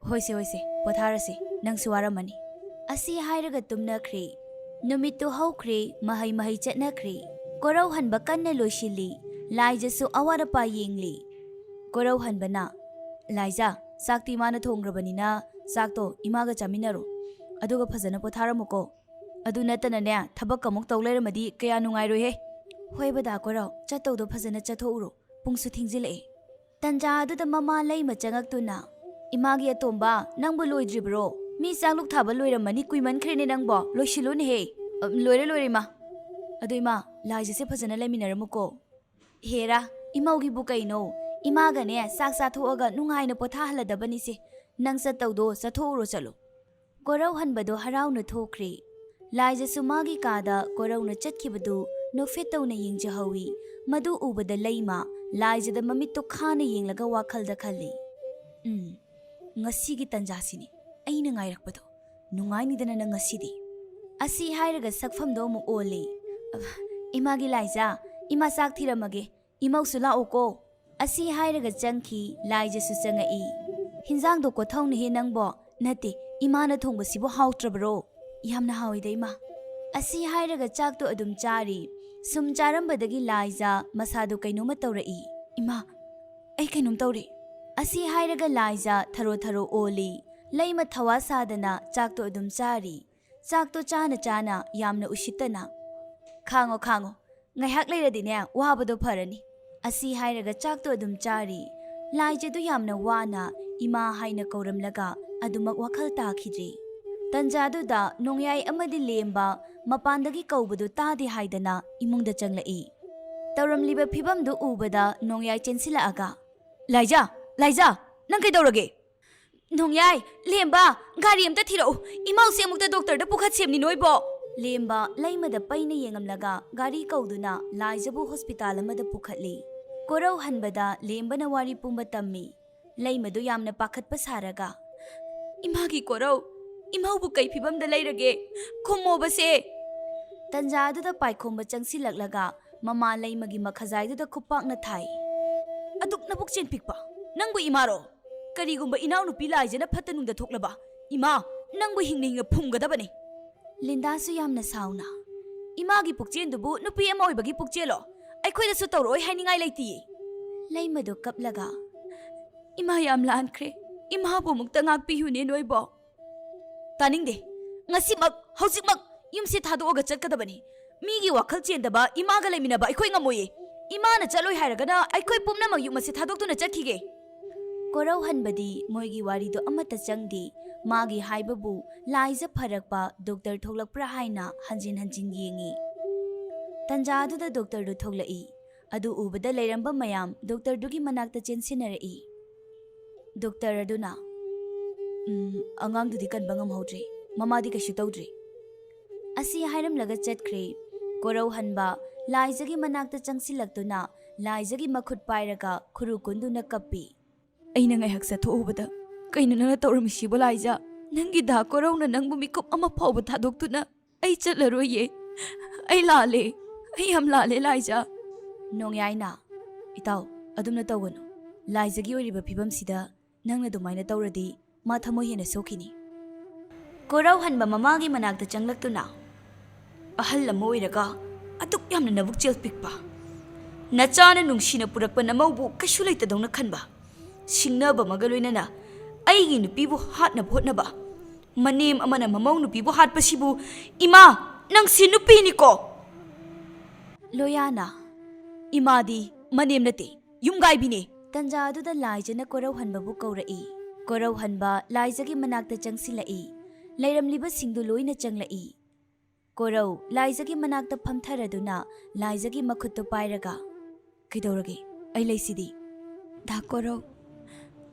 "ꯍꯣꯏꯁꯦ, ꯍꯣꯏꯁꯦ, ꯄꯣꯊꯥꯔꯁꯤ, ꯅꯪꯁꯨ ꯋꯥꯔꯝꯃꯅꯤ꯫" ꯑꯁꯤ ꯍꯥꯏꯔꯒ ꯇꯨꯝꯅꯈ꯭ꯔꯦ꯫ ꯅꯨꯃꯤꯠꯇꯨ ꯍꯧꯈ꯭ꯔꯦ, ꯃꯍꯩ ꯃꯍꯩ ꯆꯠꯅꯈ꯭ꯔꯦ꯫ ꯀꯣꯔꯧꯍꯟꯕ ꯀꯟꯅ ꯂꯣꯏꯁꯤꯜꯂꯤ꯫ ꯂꯥꯏꯖꯁꯨ ꯑꯋꯥꯠ ꯑꯄꯥ ꯌꯦꯡꯂꯤ꯫ ꯀꯣꯔꯧꯍꯟꯕꯅ, "ꯂꯥꯏꯖ, ꯆꯥꯛꯇꯤ ꯏꯃꯥꯅ ꯊꯣꯡꯈ꯭ꯔꯕꯅꯤꯅ ꯆꯥꯛꯇꯣ ꯏꯃꯥꯒ ꯆꯥꯃꯤꯟꯅꯔꯣ꯫ ꯑꯗꯨꯒ ꯐꯖꯅ ꯄꯣꯊꯥꯔꯝꯃꯨꯀꯣ꯫ ꯑꯗꯨ ꯅꯠꯇꯅꯅꯦ, ꯊꯕꯛ ꯑꯃꯨꯛ ꯇꯧ ꯂꯩꯔꯝꯃꯗꯤ ꯀꯌꯥ ꯅꯨꯡꯉꯥꯏꯔꯣꯏꯍꯦ꯫" "ꯍꯣꯏꯕ ꯗꯥ ꯀꯣꯔꯧ, ꯆꯠꯇꯧꯗꯣ ꯐꯖꯅ ꯆꯠꯊꯣꯛꯎꯔꯣ꯫ ꯄꯨꯡꯁꯨ ꯊꯦꯡꯖꯤꯜꯂꯛꯑꯦ꯫" ꯇꯟꯖꯥ ꯑꯗꯨꯗ ꯃꯃꯥ ꯂꯩꯃ ꯆꯪꯉꯛꯇꯨꯅ, "ꯏꯃꯥꯒꯤ ꯑꯇꯣꯝꯕ, ꯅꯪꯕꯨ ꯂꯣꯏꯗ꯭ꯔꯤꯕ꯭ꯔꯣ? ꯃꯤ ꯆꯥꯛꯂꯨꯛ ꯊꯥꯕ ꯂꯣꯏꯔꯝꯃꯅꯤ, ꯀꯨꯏꯃꯟꯈ꯭ꯔꯦꯅꯦ ꯅꯪꯕꯣ꯫ ꯂꯣꯏꯁꯤꯜꯂꯨꯅꯦꯍꯦ꯫" "ꯑ, ꯂꯣꯏꯔꯦ, ꯂꯣꯏꯔꯦ, ꯏꯃꯥ꯫ ꯑꯗꯣ ꯏꯃꯥ, ꯂꯥꯏꯖꯁꯦ ꯐꯖꯅ ꯂꯩꯃꯤꯟꯅꯔꯝꯃꯨꯀꯣ꯫" "ꯍꯦꯔꯥ, ꯏꯃꯧꯒꯤꯕꯨ ꯀꯩꯅꯣ? ꯏꯃꯥꯒꯅꯦ ꯆꯥꯛ ꯆꯥꯊꯣꯛꯑꯒ ꯅꯨꯡꯉꯥꯏꯅ ꯄꯣꯊꯥꯍꯜꯂꯗꯕꯅꯤꯁꯦ꯫ ꯅꯪ ꯆꯠꯇꯧꯗꯣ ꯆꯠꯊꯣꯛꯎꯔꯣ, ꯆꯠꯂꯣ꯫" ꯀꯣꯔꯧꯍꯟꯕꯗꯣ ꯍꯔꯥꯎꯅ ꯊꯣꯛꯈ꯭ꯔꯦ꯫ ꯂꯥꯏꯖꯁꯨ ꯃꯥꯒꯤ ꯀꯥꯗ ꯀꯣꯔꯧꯅ ꯆꯠꯈꯤꯕꯗꯨ ꯅꯣꯛꯐꯦꯠ ꯇꯧꯅ ꯌꯦꯡꯖꯍꯧꯏ꯫ ꯃꯗꯨ ꯎꯕꯗ ꯂꯩꯃ ꯂꯥꯏꯖꯗ ꯃꯃꯤꯠꯇꯣ ꯈꯥꯅ ꯌꯦꯡꯂꯒ ꯋꯥꯈꯜꯗ ꯈꯜꯂꯤ, "ꯎꯝ, ꯉꯁꯤꯒꯤ ꯇꯟꯖꯥꯁꯤꯅꯤ ꯑꯩꯅ ꯉꯥꯏꯔꯛꯄꯗꯣ꯫ ꯅꯨꯡꯉꯥꯏꯅꯤꯗꯅ ꯅꯪ ꯉꯁꯤꯗꯤ꯫" ꯑꯁꯤ ꯍꯥꯏꯔꯒ ꯁꯛꯐꯝꯗꯣ ꯑꯃꯨꯛ ꯑꯣꯜꯂꯤ꯫ "ꯏꯃꯥꯒꯤ ꯂꯥꯏꯖ, ꯏꯃꯥ ꯆꯥꯛ ꯊꯤꯔꯝꯃꯒꯦ꯫ ꯏꯃꯧꯁꯨ ꯂꯥꯛꯎꯀꯣ꯫" ꯑꯁꯤ ꯍꯥꯏꯔꯒ ꯆꯪꯈꯤ꯫ ꯂꯥꯏꯖꯁꯨ ꯆꯪꯉꯛꯏ꯫ "ꯍꯤꯟꯖꯥꯡꯗꯣ ꯀꯣꯊꯧꯅꯦꯍꯦ ꯅꯪꯕꯣ꯫ ꯅꯠꯇꯦ, ꯏꯃꯥꯅ ꯊꯣꯡꯕꯁꯤꯕꯨ ꯍꯥꯎꯇ꯭ꯔꯕꯔꯣ?" "ꯌꯥꯝꯅ ꯍꯥꯎꯏꯗ ꯏꯃꯥ꯫" ꯑꯁꯤ ꯍꯥꯏꯔꯒ ꯆꯥꯛꯇꯣ ꯑꯗꯨꯝ ꯆꯥꯔꯤ꯫ ꯁꯨꯝ ꯆꯥꯔꯝꯕꯗꯒꯤ ꯂꯥꯏꯖ ꯃꯁꯥꯗꯣ ꯀꯩꯅꯣꯝꯃ ꯇꯧꯔꯛꯏ꯫ "ꯏꯃꯥ, ꯑꯩ ꯀꯩꯅꯣꯝ ꯇꯧꯔꯦ꯫" ꯑꯁꯤ ꯍꯥꯏꯔꯒ ꯂꯥꯏꯖ ꯊꯔꯣ ꯊꯔꯣ ꯑꯣꯜꯂꯤ꯫ ꯂꯩꯃ ꯊꯋꯥ ꯁꯥꯗꯅ ꯆꯥꯛꯇꯣ ꯑꯗꯨꯝ ꯆꯥꯔꯤ꯫ ꯆꯥꯛꯇꯣ ꯆꯥꯅ ꯆꯥꯅ ꯌꯥꯝꯅ ꯎꯁꯤꯠꯇꯅ, "ꯈꯥꯡꯉꯣ, ꯈꯥꯡꯉꯣ꯫ ꯉꯥꯏꯍꯥꯛ ꯂꯩꯔꯗꯤꯅꯦ ꯋꯥꯕꯗꯣ ꯐꯔꯅꯤ꯫" ꯑꯁꯤ ꯍꯥꯏꯔꯒ ꯆꯥꯛꯇꯣ ꯑꯗꯨꯝ ꯆꯥꯔꯤ꯫ ꯂꯥꯏꯖꯗꯨ ꯌꯥꯝꯅ ꯋꯥꯅ ꯏꯃꯥ ꯍꯥꯏꯅ ꯀꯧꯔꯝꯂꯒ ꯑꯗꯨꯃꯛ ꯋꯥꯈꯜ ꯇꯥꯈꯤꯗ꯭ꯔꯦ꯫ ꯇꯟꯖꯥꯗꯨꯗ ꯅꯣꯡꯌꯥꯏ ꯑꯃꯗꯤ ꯂꯦꯝꯕ ꯃꯄꯥꯟꯗꯒꯤ ꯀꯧꯕꯗꯨ ꯇꯥꯗꯦ ꯍꯥꯏꯗꯅ ꯏꯃꯨꯡꯗ ꯆꯪꯂꯛꯏ꯫ ꯇꯧꯔꯝꯂꯤꯕ ꯐꯤꯕꯝꯗꯨ ꯎꯕꯗ ꯅꯣꯡꯌꯥꯏ ꯆꯦꯟꯁꯤꯜꯂꯛꯑꯒ, "ꯂꯥꯏꯖ! ꯂꯥꯏꯖ!" ꯅꯪ ꯀꯩꯗꯧꯔꯒꯦ? ꯅꯣꯡꯌꯥꯏ, ꯂꯦꯝꯕ, ꯒꯥꯔꯤ ꯑꯝꯇ ꯊꯤꯔꯛꯎ꯫ ꯏꯃꯥꯎꯁꯦ ꯑꯃꯨꯛꯇ ꯗꯣꯛꯇꯔꯗ ꯄꯨꯈꯠꯁꯦꯝꯅꯤ ꯅꯣꯏꯕꯣ꯫ ꯂꯦꯝꯕ ꯂꯩꯃꯗ ꯄꯩꯅ ꯌꯦꯡꯉꯝꯂꯒ ꯒꯥꯔꯤ ꯀꯧꯗꯨꯅ ꯂꯥꯏꯖꯕꯨ ꯍꯣꯁꯄꯤꯇꯥꯜ ꯑꯃꯗ ꯄꯨꯈꯠꯂꯤ꯫ ꯀꯣꯔꯧ ꯍꯟꯕꯗ ꯂꯦꯝꯕꯅ ꯋꯥꯔꯤ ꯄꯨꯝꯕ ꯇꯝꯃꯤ꯫ ꯂꯩꯃꯗꯨ ꯌꯥꯝꯅ ꯄꯥꯈꯠꯄ ꯁꯥꯔꯒ, "ꯏꯃꯥꯒꯤ ꯀꯣꯔꯧ, ꯏꯃꯧꯕꯨ ꯀꯩ ꯐꯤꯕꯝꯗ ꯂꯩꯔꯒꯦ? ꯈꯨꯝꯃꯣꯕꯁꯦ!" ꯇꯟꯖꯥ ꯑꯗꯨꯗ ꯄꯥꯏꯈꯣꯝꯕ ꯆꯪꯁꯤꯜꯂꯛꯂꯒ ꯃꯃꯥ ꯂꯩꯃꯒꯤ ꯃꯈꯖꯥꯏꯗꯨꯗ ꯈꯨꯄꯥꯛꯅ ꯊꯥꯏ꯫ "ꯑꯗꯨꯛ ꯅꯕꯨꯛ ꯆꯦꯟ ꯄꯤꯛꯄ ꯅꯪꯕꯨ ꯏꯃꯥꯔꯣ? ꯀꯔꯤꯒꯨꯝꯕ ꯏꯅꯥꯎꯅꯨꯄꯤ ꯂꯥꯏꯖꯅ ꯐꯠꯇ ꯅꯨꯡꯗ ꯊꯣꯛꯂꯕ, ꯏꯃꯥ, ꯅꯪꯕꯨ ꯍꯤꯡꯅ ꯍꯤꯡꯅ ꯐꯨꯝꯒꯗꯕꯅꯤ!" ꯂꯤꯟꯗꯥꯁꯨ ꯌꯥꯝꯅ ꯁꯥꯎꯅ, "ꯏꯃꯥꯒꯤ ꯄꯨꯛꯆꯦꯟꯗꯨꯕꯨ ꯅꯨꯄꯤ ꯑꯃ ꯑꯣꯏꯕꯒꯤ ꯄꯨꯛꯆꯦꯜꯂꯣ? ꯑꯩꯈꯣꯏꯗꯁꯨ ꯇꯧꯔꯛꯑꯣꯏ ꯍꯥꯏꯅꯤꯡꯉꯥꯏ ꯂꯩꯇꯤꯌꯦ!" ꯂꯩꯃꯗꯣ ꯀꯞꯂꯒ, "ꯏꯃꯥ ꯌꯥꯝ ꯂꯥꯟꯈ꯭ꯔꯦ, ꯏꯃꯥꯕꯨ ꯑꯃꯨꯛꯇ ꯉꯥꯛꯄꯤꯌꯨꯅꯦ ꯅꯣꯏꯕꯣ!" "ꯇꯥꯅꯤꯡꯗꯦ꯫ ꯉꯁꯤꯃꯛ, ꯍꯧꯖꯤꯛꯃꯛ ꯌꯨꯝꯁꯦ ꯊꯥꯗꯣꯛꯑꯒ ꯆꯠꯀꯗꯕꯅꯤ꯫ ꯃꯤꯒꯤ ꯋꯥꯈꯜ ꯆꯦꯟꯗꯕ ꯏꯃꯥꯒ ꯂꯩꯃꯤꯟꯅꯕ ꯑꯩꯈꯣꯏ ꯉꯝꯃꯣꯏꯌꯦ꯫ ꯏꯃꯥꯅ ꯆꯠꯂꯣꯏ ꯍꯥꯏꯔꯒꯅ ꯑꯩꯈꯣꯏ ꯄꯨꯝꯅꯃꯛ ꯌꯨꯝ ꯑꯁꯦ ꯊꯥꯗꯣꯛꯇꯨꯅ ꯆꯠꯈꯤꯒꯦ!" ꯀꯣꯔꯧ ꯍꯟꯕꯗꯤ ꯃꯣꯏꯒꯤ ꯋꯥꯔꯤꯗꯣ ꯑꯃꯠꯇ ꯆꯪꯗꯦ꯫ ꯃꯥꯒꯤ ꯍꯥꯏꯕꯕꯨ ꯂꯥꯏꯖ ꯐꯔꯛꯄ ꯗꯣꯛꯇꯔ ꯊꯣꯛꯂꯛꯄ꯭ꯔꯥ ꯍꯥꯏꯅ ꯍꯟꯖꯤꯟ ꯍꯟꯖꯤꯟ ꯌꯦꯡꯉꯤ꯫ ꯇꯟꯖꯥ ꯑꯗꯨꯗ ꯗꯣꯛꯇꯔꯗꯨ ꯊꯣꯛꯂꯛꯏ꯫ ꯑꯗꯨ ꯎꯕꯗ ꯂꯩꯔꯝꯕ ꯃꯌꯥꯝ ꯗꯣꯛꯇꯔꯗꯨꯒꯤ ꯃꯅꯥꯛꯇ ꯆꯦꯟꯁꯤꯟꯅꯔꯛꯏ꯫ ꯗꯣꯛꯇꯔ ꯑꯗꯨꯅ, "ꯎꯝ, ꯑꯉꯥꯡꯗꯨꯗꯤ ꯀꯟꯕ ꯉꯝꯍꯧꯗ꯭ꯔꯤ, ꯃꯃꯥꯗꯤ ꯀꯩꯁꯨ ꯇꯧꯗ꯭ꯔꯤ" ꯑꯁꯤ ꯍꯥꯏꯔꯝꯂꯒ ꯆꯠꯈ꯭ꯔꯦ꯫ ꯀꯣꯔꯧ ꯍꯟꯕ ꯂꯥꯏꯖꯒꯤ ꯃꯅꯥꯛꯇ ꯆꯪꯁꯤꯜꯂꯛꯇꯨꯅ ꯂꯥꯏꯖꯒꯤ ꯃꯈꯨꯠ ꯄꯥꯏꯔꯒ ꯈꯨꯔꯨ ꯀꯨꯟꯗꯨꯅ ꯀꯞꯄꯤ꯫ "ꯑꯩꯅ ꯉꯥꯏꯍꯥꯛ ꯆꯠꯊꯣꯛꯎꯕꯗ ꯀꯩꯅꯣ ꯅꯪꯅ ꯇꯧꯔꯝꯃꯤꯁꯤꯕꯣ ꯂꯥꯏꯖ? ꯅꯪꯒꯤ ꯗꯥ ꯀꯣꯔꯧꯅ ꯅꯪꯕꯨ ꯃꯤꯀꯨꯞ ꯑꯃ ꯐꯥꯎꯕ ꯊꯥꯗꯣꯛꯇꯨꯅ ꯑꯩ ꯆꯠꯂꯔꯣꯏꯌꯦ꯫ ꯑꯩ ꯂꯥꯜꯂꯦ꯫ ꯑꯩ ꯌꯥꯝ ꯂꯥꯜꯂꯦ ꯂꯥꯏꯖ꯫" ꯅꯣꯡꯌꯥꯏꯅ, "ꯏꯇꯥꯎ, ꯑꯗꯨꯝꯅ ꯇꯧꯒꯅꯨ꯫ ꯂꯥꯏꯖꯒꯤ ꯑꯣꯏꯔꯤꯕ ꯐꯤꯕꯝꯁꯤꯗ ꯅꯪꯅ ꯑꯗꯨꯃꯥꯏꯅ ꯇꯧꯔꯗꯤ ꯃꯥ ꯊꯃꯣꯏ ꯍꯦꯟꯅ ꯁꯣꯛꯈꯤꯅꯤ꯫" ꯀꯣꯔꯧ ꯍꯟꯕ ꯃꯃꯥꯒꯤ ꯃꯅꯥꯛꯇ ꯆꯪꯂꯛꯇꯨꯅ, "ꯑꯍꯜ ꯑꯃ ꯑꯣꯏꯔꯒ ꯑꯗꯨꯛ ꯌꯥꯝꯅ ꯅꯕꯨꯛꯆꯦꯜ ꯄꯤꯛꯄ, ꯅꯆꯥꯅ ꯅꯨꯡꯁꯤꯅ ꯄꯨꯔꯛꯄ ꯅꯃꯧꯕꯨ ꯀꯩꯁꯨ ꯂꯩꯇꯗꯧꯅ ꯈꯟꯕ, ꯁꯤꯡꯅꯕ ꯑꯃꯒ ꯂꯣꯏꯅꯅ ꯑꯩꯒꯤ ꯅꯨꯄꯤꯕꯨ ꯍꯥꯠꯅꯕ ꯍꯣꯠꯅꯕ, ꯃꯅꯦꯝ ꯑꯃꯅ ꯃꯃꯧ ꯅꯨꯄꯤꯕꯨ ꯍꯥꯠꯄꯁꯤꯕꯨ, ꯏꯃꯥ, ꯅꯪꯁꯤ ꯅꯨꯄꯤꯅꯤꯀꯣ!" ꯂꯣꯌꯥꯅ, "ꯏꯃꯥꯗꯤ ꯃꯅꯦꯝ ꯅꯠꯇꯦ, ꯌꯨꯝꯒꯥꯏꯕꯤꯅꯦ!" ꯇꯟꯖꯥ ꯑꯗꯨꯗ ꯂꯥꯏꯖꯅ ꯀꯣꯔꯧꯍꯟꯕꯕꯨ ꯀꯧꯔꯛꯏ꯫ ꯀꯣꯔꯧꯍꯟꯕ ꯂꯥꯏꯖꯒꯤ ꯃꯅꯥꯛꯇ ꯆꯪꯁꯤꯜꯂꯛꯏ꯫ ꯂꯩꯔꯝꯂꯤꯕꯁꯤꯡꯗꯨ ꯂꯣꯏꯅ ꯆꯪꯂꯛꯏ꯫ ꯀꯣꯔꯧ ꯂꯥꯏꯖꯒꯤ ꯃꯅꯥꯛꯇ ꯐꯝꯊꯔꯗꯨꯅ ꯂꯥꯏꯖꯒꯤ ꯃꯈꯨꯠꯇꯨ ꯄꯥꯏꯔꯒ, "ꯀꯩꯗꯧꯔꯒꯦ? ꯑꯩ ꯂꯩꯁꯤꯗꯤ꯫" "ꯗꯥ ꯀꯣꯔꯧ,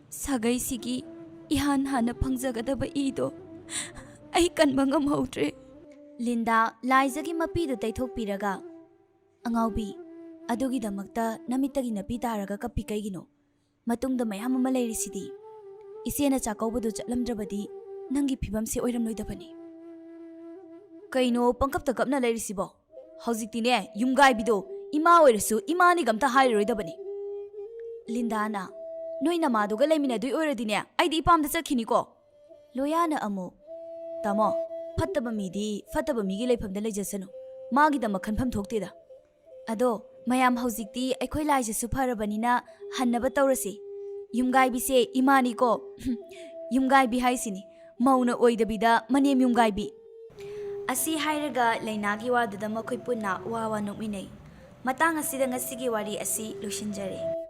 ꯁꯥꯒꯩꯁꯤꯒꯤ ꯏꯍꯥꯟ ꯍꯥꯟꯅ ꯐꯪꯖꯒꯗꯕ ꯏꯗꯣ ꯑꯩ ꯀꯟꯕ ꯉꯝꯍꯧꯗ꯭ꯔꯦ꯫ ꯂꯤꯟꯗꯥ ꯂꯥꯏꯖꯒꯤ ꯃꯄꯤꯗꯨ ꯇꯩꯊꯣꯛꯄꯤꯔꯒ, "ꯑꯉꯥꯎꯕꯤ, ꯑꯗꯨꯒꯤꯗꯃꯛꯇ ꯅꯃꯤꯠꯇꯒꯤ ꯅꯥꯄꯤ ꯇꯥꯔꯒ ꯀꯞꯄꯤ ꯀꯩꯒꯤꯅꯣ? ꯃꯇꯨꯡꯗ ꯃꯌꯥꯝ ꯑꯃ ꯂꯩꯔꯤꯁꯤꯗꯤ꯫ ꯏꯆꯦꯅ ꯆꯥꯛꯀꯧꯕꯗꯨ ꯆꯠꯂꯝꯗ꯭ꯔꯕꯗꯤ ꯅꯪꯒꯤ ꯐꯤꯕꯝꯁꯦ ꯑꯣꯏꯔꯝꯂꯣꯏꯗꯕꯅꯤ꯫ ꯀꯩꯅꯣ ꯄꯪꯀꯞꯇ ꯀꯞꯅ ꯂꯩꯔꯤꯁꯤꯕꯣ? ꯍꯧꯖꯤꯛꯇꯤꯅꯦ, ꯌꯨꯝꯒꯥꯏꯕꯤꯗꯣ ꯏꯃꯥ ꯑꯣꯏꯔꯁꯨ ꯏꯃꯥꯅꯤꯒ ꯑꯝꯇ ꯍꯥꯏꯔꯔꯣꯏꯗꯕꯅꯤ꯫" ꯂꯤꯟꯗꯥꯅ, "ꯅꯣꯏ ꯅꯃꯥꯗꯨꯒ ꯂꯩꯃꯤꯟꯅꯗꯣꯏ ꯑꯣꯏꯔꯗꯤꯅꯦ, ꯑꯩꯗꯤ ꯏꯄꯥꯝꯗ ꯆꯠꯈꯤꯅꯤꯀꯣ꯫" ꯂꯣꯌꯥꯅ ꯑꯃꯨꯛ, "ꯇꯥꯃꯣ, ꯐꯠꯇꯕ ꯃꯤꯗꯤ ꯐꯠꯇꯕ ꯃꯤꯒꯤ ꯂꯩꯐꯝꯗ ꯂꯩꯖꯁꯅꯨ, ꯃꯥꯒꯤꯗꯃꯛ ꯈꯟꯐꯝ ꯊꯣꯛꯇꯦꯗ꯫ ꯑꯗꯣ ꯃꯌꯥꯝ, ꯍꯧꯖꯤꯛꯇꯤ ꯑꯩꯈꯣꯏ ꯂꯥꯏꯁꯤꯁꯨ ꯐꯔꯕꯅꯤꯅ ꯍꯟꯅꯕ ꯇꯧꯔꯁꯤ꯫ ꯌꯨꯝꯒꯥꯏꯕꯤꯁꯦ ꯏꯃꯥꯅꯤꯀꯣ꯫" ꯌꯨꯝꯒꯥꯏꯕꯤ ꯍꯥꯏꯁꯤꯅꯤ, ꯃꯧꯅ ꯑꯣꯏꯗꯕꯤꯗ ꯃꯅꯦꯝ ꯌꯨꯝꯒꯥꯏꯕꯤ꯫ ꯑꯁꯤ ꯍꯥꯏꯔꯒ ꯂꯩꯅꯥꯒꯤ ꯋꯥꯗꯨꯗ ꯃꯈꯣꯏ ꯄꯨꯟꯅ ꯋꯥ ꯋꯥ ꯅꯣꯛꯃꯤꯟꯅꯩ꯫ ꯃꯇꯥꯡ ꯑꯁꯤꯗ ꯉꯁꯤꯒꯤ ꯋꯥꯔꯤ ꯑꯁꯤ ꯂꯣꯏꯁꯤꯟꯖꯔꯦ꯫